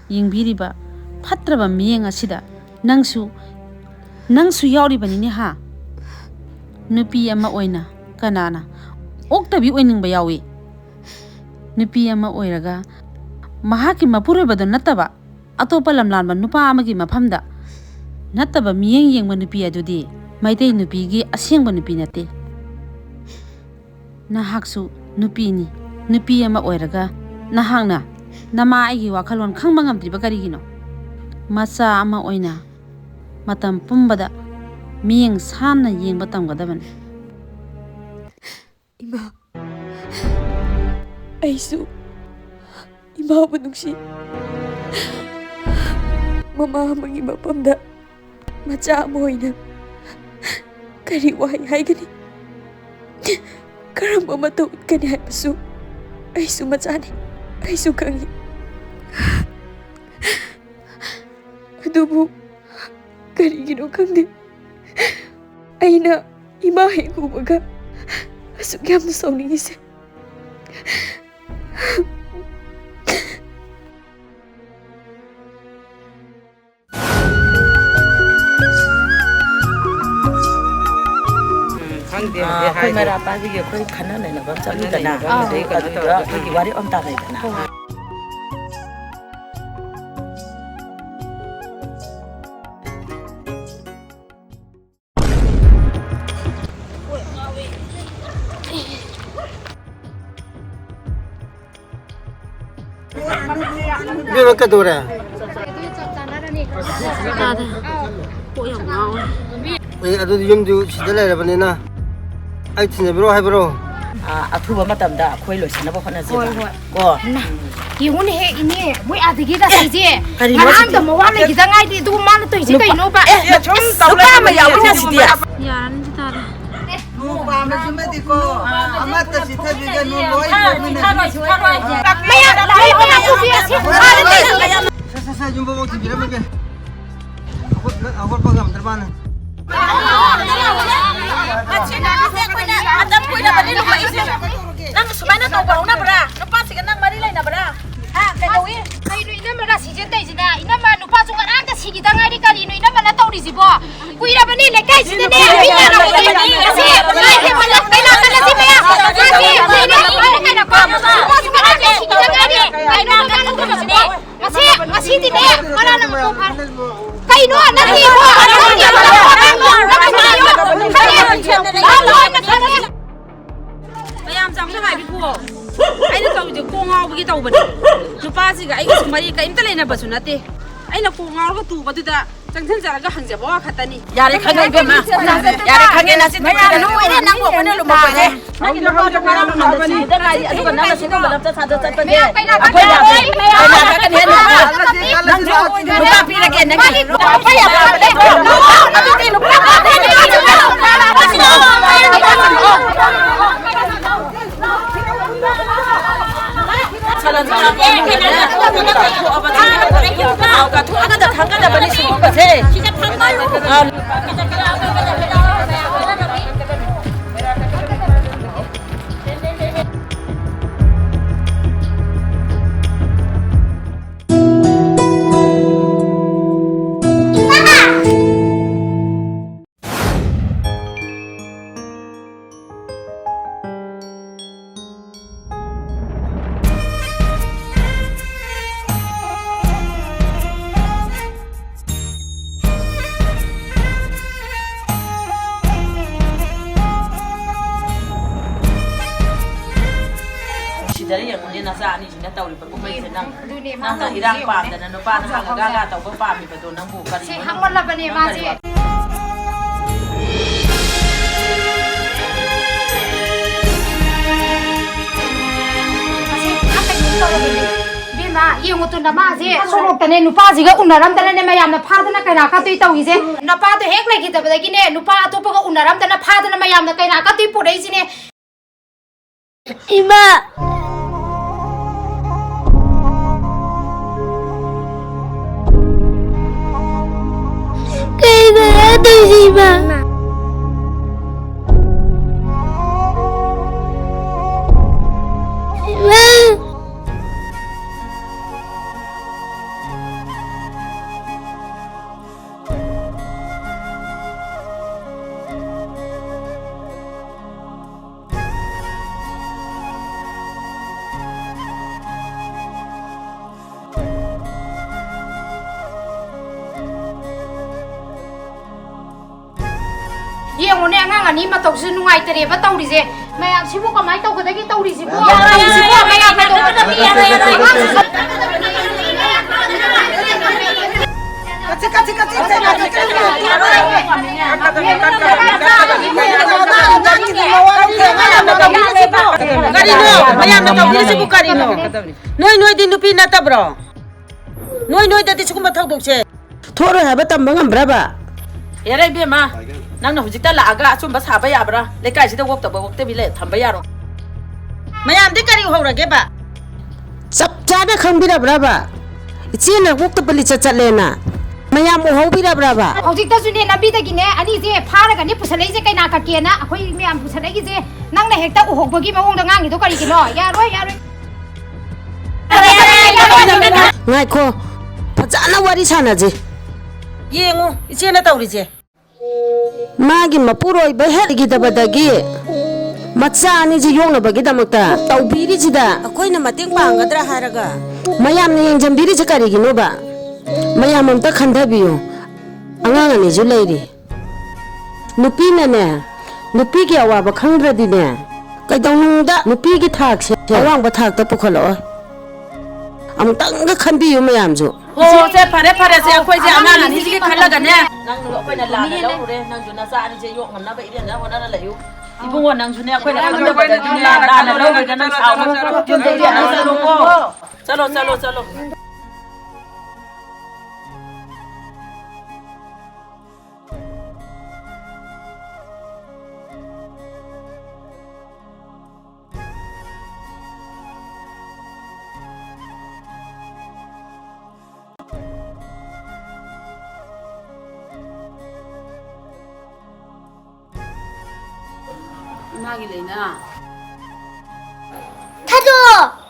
ꯌꯦꯡꯕꯤꯔꯤꯕ ꯐꯠꯇ꯭ꯔꯕ ꯃꯤꯠꯌꯦꯡ ꯑꯁꯤꯗ ꯅꯪꯁꯨ, ꯅꯪꯁꯨ ꯌꯥꯎꯔꯤꯕꯅꯤꯅꯦ ꯍꯥ? ꯅꯨꯄꯤ ꯑꯃ ꯑꯣꯏꯅ ꯀꯅꯥꯅ ꯑꯣꯛꯇꯕꯤ ꯑꯣꯏꯅꯤꯡꯕ ꯌꯥꯎꯏ? ꯅꯨꯄꯤ ꯑꯃ ꯑꯣꯏꯔꯒ ꯃꯍꯥꯛꯀꯤ ꯃꯄꯨꯔꯣꯏꯕꯗ ꯅꯠꯇꯕ ꯑꯇꯣꯞꯄ ꯂꯝꯂꯥꯟꯕ ꯅꯨꯄꯥ ꯑꯃꯒꯤ ꯃꯐꯝꯗ ꯅꯠꯇꯕ ꯃꯤꯠꯌꯦꯡ ꯌꯦꯡꯕ ꯅꯨꯄꯤ ꯑꯗꯨꯗꯤ ꯃꯩꯇꯩ ꯅꯨꯄꯤꯒꯤ ꯑꯁꯦꯡꯕ ꯅꯨꯄꯤ ꯅꯠꯇꯦ꯫ ꯅꯍꯥꯛꯁꯨ ꯅꯨꯄꯤꯅꯤ, ꯅꯨꯄꯤ ꯑꯃ ꯑꯣꯏꯔꯒ ꯅꯍꯥꯛꯅ ꯅꯃꯥ ꯑꯩꯒꯤ ꯋꯥꯈꯜꯂꯣꯟ ꯈꯪꯕ ꯉꯝꯗ꯭ꯔꯤꯕ ꯀꯔꯤꯒꯤꯅꯣ? ꯃꯆꯥ ꯑꯃ ꯑꯣꯏꯅ ꯃꯇꯝ ꯄꯨꯝꯕꯗ ꯃꯤꯠꯌꯦꯡ ꯁꯥꯟꯅ ꯌꯦꯡꯕ ꯇꯝꯒꯗꯕꯅꯤ꯫ ꯏꯃꯥ, ꯑꯩꯁꯨ ꯏꯃꯥꯕꯨ ꯅꯨꯡꯁꯤ꯫ ꯃꯃꯥ ꯑꯃꯒꯤ ꯃꯐꯝꯗ ꯃꯆꯥ ꯑꯃ ꯑꯣꯏꯅ ꯀꯔꯤ ꯋꯥꯍꯩ ꯍꯥꯏꯒꯅꯤ? ꯀꯔꯝꯕ ꯃꯇꯧ ꯎꯠꯀꯅꯤ ꯍꯥꯏꯕꯁꯨ ꯑꯩꯁꯨ ꯃꯆꯥꯅꯤ, ꯑꯩꯁꯨ ꯈꯪꯏ꯫ ꯑꯗꯨꯕꯨ ꯀꯔꯤꯒꯤꯅꯣ ꯈꯪꯗꯦ, ꯑꯩꯅ ꯏꯃꯥ ꯍꯦꯛ ꯎꯕꯒ ꯑꯁꯨꯛ ꯌꯥꯝꯅ ꯁꯥꯎꯅꯤꯡꯉꯤꯁꯦ꯫ ꯈꯪꯗꯦ, ꯑꯥ, ꯍꯧꯖꯤꯛ ꯑꯩꯈꯣꯏ ꯍꯥꯏꯗꯣ꯫ ꯃꯩꯔꯥ ꯄꯥꯏꯕꯒꯤ ꯑꯩꯈꯣꯏ ꯈꯟꯅ ꯅꯩꯅꯕ ꯑꯃ ꯆꯠꯂꯨꯗꯅ, ꯈꯟꯅ ꯅꯩꯅꯕ ꯑꯃ ꯑꯗꯨꯗꯩ ꯀꯩꯅꯣ ꯑꯗꯨꯗ ꯇꯧꯔꯒ꯫ ꯑꯩꯈꯣꯏꯒꯤ ꯋꯥꯔꯦꯞ ꯑꯃ ꯇꯥꯟꯅꯩꯗꯅ꯫ ꯍꯣꯏ, ꯍꯣꯏ꯫ ꯏꯕꯦꯝꯃ, ꯀꯩꯗꯧꯔꯦ? ꯇꯥꯗꯦ꯫ ꯀꯣꯛ ꯌꯥꯝ ꯉꯥꯎꯋꯦ꯫ ꯑꯦ, ꯑꯗꯨꯗꯤ ꯌꯨꯝꯗꯨ ꯁꯤꯗ ꯂꯩꯔꯕꯅꯤꯅ ꯑꯩ ꯊꯤꯟꯖꯕꯤꯔꯣ ꯍꯥꯏꯕ꯭ꯔꯣ? ꯑꯥ, ꯑꯊꯨꯕ ꯃꯇꯝꯗ ꯑꯩꯈꯣꯏ ꯂꯣꯏꯁꯤꯟꯅꯕ ꯍꯣꯠꯅꯁꯦꯕ꯫ ꯍꯣꯏ, ꯍꯣꯏ꯫ ꯀꯣ? ꯏꯃꯥ, ꯌꯦꯡꯉꯨꯅꯦꯍꯦ, ꯏꯅꯦ, ꯃꯣꯏ ꯑꯥꯗꯒꯤ ꯉꯁꯤꯁꯦ ꯀꯔꯤꯅꯣ ꯉꯔꯥꯡꯗ ꯁꯤꯗꯤ? ꯃꯋꯥ ꯂꯩꯈꯤꯗ ꯉꯥꯏꯔꯤ, ꯑꯗꯨꯒ ꯃꯥꯅ ꯇꯧꯔꯤꯁꯦ ꯅꯨꯄꯥ-, ꯀꯩꯅꯣꯕ? ꯑꯦ, ꯁꯨꯝ ꯇꯧ ꯅꯨꯄꯥ ꯑꯃ ꯂꯩꯔꯝꯃꯦ ꯌꯥꯎꯏꯅ ꯁꯤꯗꯤ꯫ ꯌꯥꯔꯅꯤ, ꯁꯤ ꯇꯥꯔꯦ꯫ ꯅꯣꯡ ꯄꯥꯝꯕꯁꯤꯃꯗꯤꯀꯣ, ꯑꯃꯠꯇ ꯆꯤꯊꯕꯤꯒꯅꯨ, ꯂꯣꯏ ꯊꯥꯔꯣꯏ, ꯊꯥꯔꯣꯏ, ꯊꯥꯔꯣꯏ꯫ ꯃꯌꯥꯝ ꯂꯣꯏ ꯃꯌꯥꯝ ꯄꯨꯕꯤꯔꯁꯤ꯫ ꯁꯦ, ꯁꯦ, ꯁꯦ, ꯌꯨꯝꯕꯨꯕꯣꯛ ꯊꯤꯟꯕꯤꯔꯝꯃꯒꯦ꯫ ꯍꯧꯒꯠ-, ꯍꯧꯒꯠꯄ ꯉꯝꯗ꯭ꯔ ꯃꯥꯅꯦ꯫ ꯅꯆꯤꯟ ꯅꯅꯥꯎꯁꯦ ꯑꯩꯈꯣꯏꯅ ꯃꯇꯝ ꯀꯨꯏꯔꯕꯅꯤ ꯂꯨꯍꯣꯡꯉꯛꯏꯁꯦ꯫ ꯅꯪ ꯁꯨꯃꯥꯏꯅ ꯇꯧꯕ ꯍꯧꯅꯕ꯭ꯔꯥ? ꯅꯨꯄꯥꯁꯤꯒ ꯅꯪ ꯃꯔꯤ ꯂꯩꯅꯕ꯭ꯔꯥ? ꯍꯥ? ꯀꯩꯗꯧꯏ? ꯀꯩꯅꯣ ꯏꯅꯝꯃ ꯔꯥꯁꯤꯁꯦ ꯇꯧꯏꯁꯤꯅ? ꯏꯅꯝꯃ ꯅꯨꯄꯥꯁꯨ ꯉꯔꯥꯡꯇ ꯁꯤꯈꯤꯗ ꯉꯥꯏꯔꯤ, ꯀꯔꯤꯅꯣ ꯏꯅꯝꯃꯅ ꯇꯧꯔꯤꯁꯤꯕꯣ? ꯀꯨꯏꯔꯕꯅꯤ ꯂꯩꯀꯥꯏꯁꯤꯗꯅꯦ, ꯃꯤ ꯅꯥꯔꯛꯄꯗꯅꯦ꯫ ꯉꯁꯤ ꯂꯥꯏ ꯍꯦꯛ ꯄꯜꯂꯛ-, ꯀꯩꯅꯣ ꯄꯜꯂꯛꯁꯤ ꯃꯌꯥꯝ꯫ ꯉꯁꯤ ꯂꯩꯅ ꯏꯅꯝꯃ ꯀꯩꯅꯣ ꯀꯣ? ꯅꯨꯄꯥꯁꯨ ꯉꯔꯥꯡꯇ ꯁꯤꯈꯤꯗ ꯉꯥꯏꯔꯤ꯫ ꯀꯩꯅꯣ ꯏꯅꯝꯃꯅ ꯇꯧꯔꯤꯁꯤꯕꯣ? ꯉꯁꯤ, ꯉꯁꯤꯗꯤꯅꯦ, ꯃꯔꯥꯅ ꯃꯄꯨꯡ ꯐꯥꯅ꯫ ꯀꯩꯅꯣ? ꯅꯠꯇꯦ, ꯏꯕꯣ, ꯅꯠꯇꯦ, ꯏꯕꯣ, ꯅꯠꯇꯦ, ꯏꯕꯣ, ꯅꯠꯇꯦ, ꯏꯕꯣ꯫ ꯃꯌꯥꯝ ꯆꯪꯕ ꯉꯥꯏꯕꯤꯈꯣ꯫ ꯑꯩꯅ ꯇꯧꯔꯤꯁꯦ ꯀꯣꯛ ꯉꯥꯎꯕꯒꯤ ꯇꯧꯕꯅꯦ꯫ ꯅꯨꯄꯥꯁꯤꯒ ꯑꯩꯒꯁꯨ ꯃꯔꯤ ꯀꯔꯤꯝꯇ ꯂꯩꯅꯕꯁꯨ ꯅꯠꯇꯦ꯫ ꯑꯩꯅ ꯀꯣꯛ ꯉꯥꯎꯔꯒ ꯇꯨꯕꯗꯨꯗ ꯆꯪꯁꯤꯟꯖꯔꯒ ꯍꯪꯖꯕ ꯋꯥ ꯈꯛꯇꯅꯤ꯫ ꯌꯥꯔꯦ, ꯈꯪꯉꯦ, ꯏꯕꯦꯝꯃ꯫ ꯌꯥꯔꯦ, ꯈꯪꯉꯦ, ꯅꯆꯤꯟ ꯊꯤꯒꯅꯨ꯫ ꯂꯣꯏꯔꯦ, ꯅꯪꯕꯨ ꯑꯩꯈꯣꯏꯅ ꯂꯨꯝꯃꯛꯄꯁꯦ꯫ ꯅꯪꯒꯤ ꯅꯨꯄꯥꯗꯣ ꯉꯔꯥꯡ ꯅꯨꯡꯗꯥꯡꯗ ꯁꯤꯗ ꯉꯥꯏꯔꯤ, ꯑꯗꯨꯒ ꯅꯪꯅ ꯁꯤꯒꯨꯝꯕ ꯂꯝꯆꯠ ꯁꯥꯖꯠ ꯆꯠꯄꯁꯦ ꯑꯩꯈꯣꯏ ꯌꯥꯗꯦ꯫ ꯅꯪꯁꯨ ꯅꯨꯄꯥ ꯄꯤꯔꯒꯦ, ꯅꯪꯒꯤ ꯅꯨꯄꯥ ꯄꯤꯔꯒꯦ꯫ ꯑꯗꯨꯗꯤ ꯅꯨꯄꯥ ꯄꯤꯔꯒꯦ꯫ ꯊꯣꯛꯑꯒꯗ ꯈꯪꯒꯗꯕꯅꯤ ꯁꯤꯒꯨꯝꯕꯁꯦ꯫ ꯌꯦꯡꯉꯨꯅꯦ, ꯅꯆꯥ ꯑꯅꯤꯁꯤꯅ ꯇꯧꯔꯤꯕ ꯀꯨꯝꯍꯩꯁꯦ ꯅꯪ꯫ ꯑꯗꯨꯅꯦ ꯃꯥ ꯅꯪꯅ ꯇꯧꯔꯤꯁꯦ ꯏꯔꯥꯡ ꯌꯦꯡꯉꯨꯅꯦ꯫ ꯄꯥꯝꯗꯅ ꯅꯨꯄꯥꯗ ꯍꯪꯉꯒ ꯇꯧꯕ ꯄꯥꯝꯃꯤꯕꯗꯣ ꯅꯪꯕꯨ ꯀꯔꯤꯅꯣ? ꯁꯦ ꯍꯪꯃꯜꯂꯕꯅꯦ ꯅꯪ ꯃꯥꯁꯦ꯫ ꯀꯔꯤ ꯋꯥ- ꯃꯥꯁꯦ ꯄꯨꯔꯥ ꯀꯩꯅꯣꯝ ꯇꯧꯔꯕꯅꯦ꯫ ꯏꯕꯦꯝꯃ, ꯌꯦꯡꯉꯨ ꯇꯨ ꯅꯃꯥꯁꯦ ꯁꯣꯔꯣꯛꯇꯅꯦ ꯅꯨꯄꯥꯁꯤꯒ ꯎꯅꯔꯝꯗꯅꯅꯦ ꯃꯌꯥꯝꯅ ꯐꯥꯗꯅ ꯀꯩꯅꯥ ꯀꯠꯇꯣꯏ ꯇꯧꯔꯤꯁꯦ꯫ ꯅꯨꯄꯥꯗꯣ ꯍꯦꯛ ꯂꯩꯈꯤꯗꯕꯗꯒꯤꯅꯦ ꯅꯨꯄꯥ ꯑꯇꯣꯞꯄꯒ ꯎꯅꯔꯝꯗꯅ ꯐꯥꯗꯅ ꯃꯌꯥꯝꯅ ꯀꯩꯅꯥ ꯀꯠꯇꯣꯏ ꯄꯨꯔꯛꯏꯁꯤꯅꯦ꯫ ꯏꯃꯥ! ꯀꯩꯅꯣ ꯌꯥꯗꯣꯏꯁꯤ, ꯏꯃꯥ? ꯏꯃꯥ! ꯌꯦꯡꯉꯨꯅꯦ, ꯑꯉꯥꯡ ꯑꯅꯤ ꯃꯇꯧꯁꯤꯁꯨ ꯅꯨꯡꯉꯥꯏꯇꯔꯦꯕ ꯇꯧꯔꯤꯁꯦ꯫ ꯃꯌꯥꯝꯁꯤꯕꯨ ꯀꯃꯥꯏꯅ ꯇꯧꯒꯗꯒꯦ ꯇꯧꯔꯤꯁꯤꯕꯣ? ꯇꯧꯔꯤꯁꯤꯕꯣ? ꯃꯌꯥꯝ ꯃꯇꯧ ꯑꯉꯥꯡꯁꯤꯡꯁꯦ ꯀꯠꯁꯤ, ꯀꯠꯁꯤ, ꯀꯠꯁꯤ, ꯀꯠꯁꯤ, ꯀꯠꯁꯤ, ꯀꯠꯁꯤ, ꯀꯠꯁꯤ꯫ ꯀꯔꯤꯅꯣ? ꯃꯌꯥꯝꯅ ꯇꯧꯕꯤꯔꯤꯁꯤꯕꯨ ꯀꯔꯤꯅꯣ? ꯅꯣꯏ, ꯅꯣꯏꯗꯤ ꯅꯨꯄꯤ ꯅꯠꯇꯕ꯭ꯔꯣ? ꯅꯣꯏ, ꯅꯣꯏꯗꯗꯤ ꯁꯤꯒꯨꯝꯕ ꯊꯧꯗꯣꯛꯁꯦ ꯊꯣꯛꯑꯔꯣꯏ ꯍꯥꯏꯕ ꯇꯝꯕ ꯉꯝꯕ꯭ꯔꯕ? ꯌꯥꯔꯦ ꯏꯕꯦꯝꯃ, ꯅꯪꯅ ꯍꯧꯖꯤꯛꯇ ꯂꯥꯛꯑꯒ ꯑꯆꯨꯝꯕ ꯁꯥꯕ ꯌꯥꯕ꯭ꯔꯥ? ꯂꯩꯀꯥꯏꯁꯤꯗ ꯑꯣꯛꯇꯕ ꯑꯣꯛꯇꯕꯤ ꯂꯩ ꯊꯝꯕ ꯌꯥꯔꯣꯏ꯫ ꯃꯌꯥꯝꯗꯤ ꯀꯔꯤ ꯎꯍꯧꯔꯒꯦꯕ? ꯆꯞ ꯆꯥꯅ ꯈꯪꯕꯤꯔꯕ꯭ꯔꯕ? ꯏꯆꯦꯅ ꯑꯣꯛꯇꯕ ꯂꯤꯆꯠ ꯆꯠꯂꯦꯅ ꯃꯌꯥꯝ ꯎꯍꯧꯕꯤꯔꯕ꯭ꯔꯕ? ꯍꯧꯖꯤꯛꯇꯁꯨꯅꯦ ꯂꯝꯕꯤꯗꯒꯤꯅꯦ ꯑꯅꯤꯁꯦ ꯐꯥꯔꯒꯅꯦ ꯄꯨꯁꯜꯂꯛꯏꯁꯦ ꯀꯩꯅꯥ ꯀꯛꯀꯦꯅ꯫ ꯑꯩꯈꯣꯏ ꯃꯌꯥꯝ ꯄꯨꯁꯜꯂꯛꯏꯁꯦ ꯅꯪꯅ ꯍꯦꯛꯇ ꯎꯍꯧꯕꯒꯤ ꯃꯑꯣꯡꯗ ꯉꯥꯡꯉꯤꯗꯣ ꯀꯔꯤꯒꯤꯅꯣ? ꯌꯥꯔꯣꯏ, ꯌꯥꯔꯣꯏ꯫ ꯉꯥꯏꯈꯣ, ꯐꯖꯅ ꯋꯥꯔꯤ ꯁꯥꯟꯅꯁꯤ꯫ ꯌꯦꯡꯉꯨ ꯏꯆꯦꯅ ꯇꯧꯔꯤꯁꯦ꯫ ꯃꯥꯒꯤ ꯃꯄꯨꯔꯣꯏꯕ ꯍꯦꯛ ꯂꯩꯈꯤꯗꯕꯗꯒꯤ ꯃꯆꯥ ꯑꯅꯤꯁꯤ ꯌꯣꯛꯅꯕꯒꯤꯗꯃꯛꯇ ꯇꯧꯕꯤꯔꯤꯁꯤꯗ ꯑꯩꯈꯣꯏꯅ ꯃꯇꯦꯡ ꯄꯥꯡꯒꯗ꯭ꯔꯥ ꯍꯥꯏꯔꯒ ꯃꯌꯥꯝꯅ ꯌꯦꯡꯁꯤꯟꯕꯤꯔꯤꯁꯦ ꯀꯔꯤꯒꯤꯅꯣꯕ? ꯃꯌꯥꯝ ꯑꯝꯇ ꯈꯟꯊꯕꯤꯌꯨ꯫ ꯑꯉꯥꯡ ꯑꯅꯤꯁꯨ ꯂꯩꯔꯤ꯫ ꯅꯨꯄꯤꯅꯅꯦ, ꯅꯨꯄꯤꯒꯤ ꯑꯋꯥꯕ ꯈꯪꯗ꯭ꯔꯗꯤꯅꯦ, ꯀꯩꯗꯧꯅꯨꯡꯗ ꯅꯨꯄꯤꯒꯤ ꯊꯥꯛꯁꯦ ꯑꯋꯥꯡꯕ ꯊꯥꯛꯇ ꯄꯨꯈꯠꯂꯛꯑꯣ꯫ ꯑꯃꯨꯛꯇꯪꯒ ꯈꯟꯕꯤꯌꯨ ꯃꯌꯥꯝꯁꯨ꯫ ꯍꯣ, ꯁꯦ, ꯐꯔꯦ, ꯐꯔꯦ, ꯁꯦ, ꯑꯩꯈꯣꯏꯁꯦ ꯑꯉꯥꯡ ꯑꯅꯤꯁꯤꯒꯤ ꯈꯜꯂꯒꯅꯦ, ꯅꯪ ꯑꯩꯈꯣꯏꯅ ꯂꯥꯟꯅ ꯂꯧꯔꯨꯔꯦ, ꯅꯪꯁꯨ ꯅꯆꯥ ꯑꯅꯤꯁꯦ ꯌꯣꯛ ꯉꯝꯅꯕ ꯏꯔꯦꯟꯖꯅ ꯍꯣꯠꯅꯅ ꯂꯩꯌꯨ꯫ ꯏꯕꯨꯡꯉꯣ, ꯅꯪꯁꯨꯅꯦ, ꯑꯩꯈꯣꯏꯅ ꯈꯪꯗꯕꯗꯒꯤꯅꯦ ꯂꯥꯟꯅ ꯂꯧꯔꯣꯏꯗ, ꯅꯪ ꯁꯥꯎꯅꯨ꯫ ꯆꯠꯂꯣ, ꯆꯠꯂꯣ, ꯆꯠꯂꯣ꯫ ꯏꯃꯥꯒꯤ ꯂꯩꯅꯥ꯫ ꯊꯥꯗꯣꯛꯑꯣ!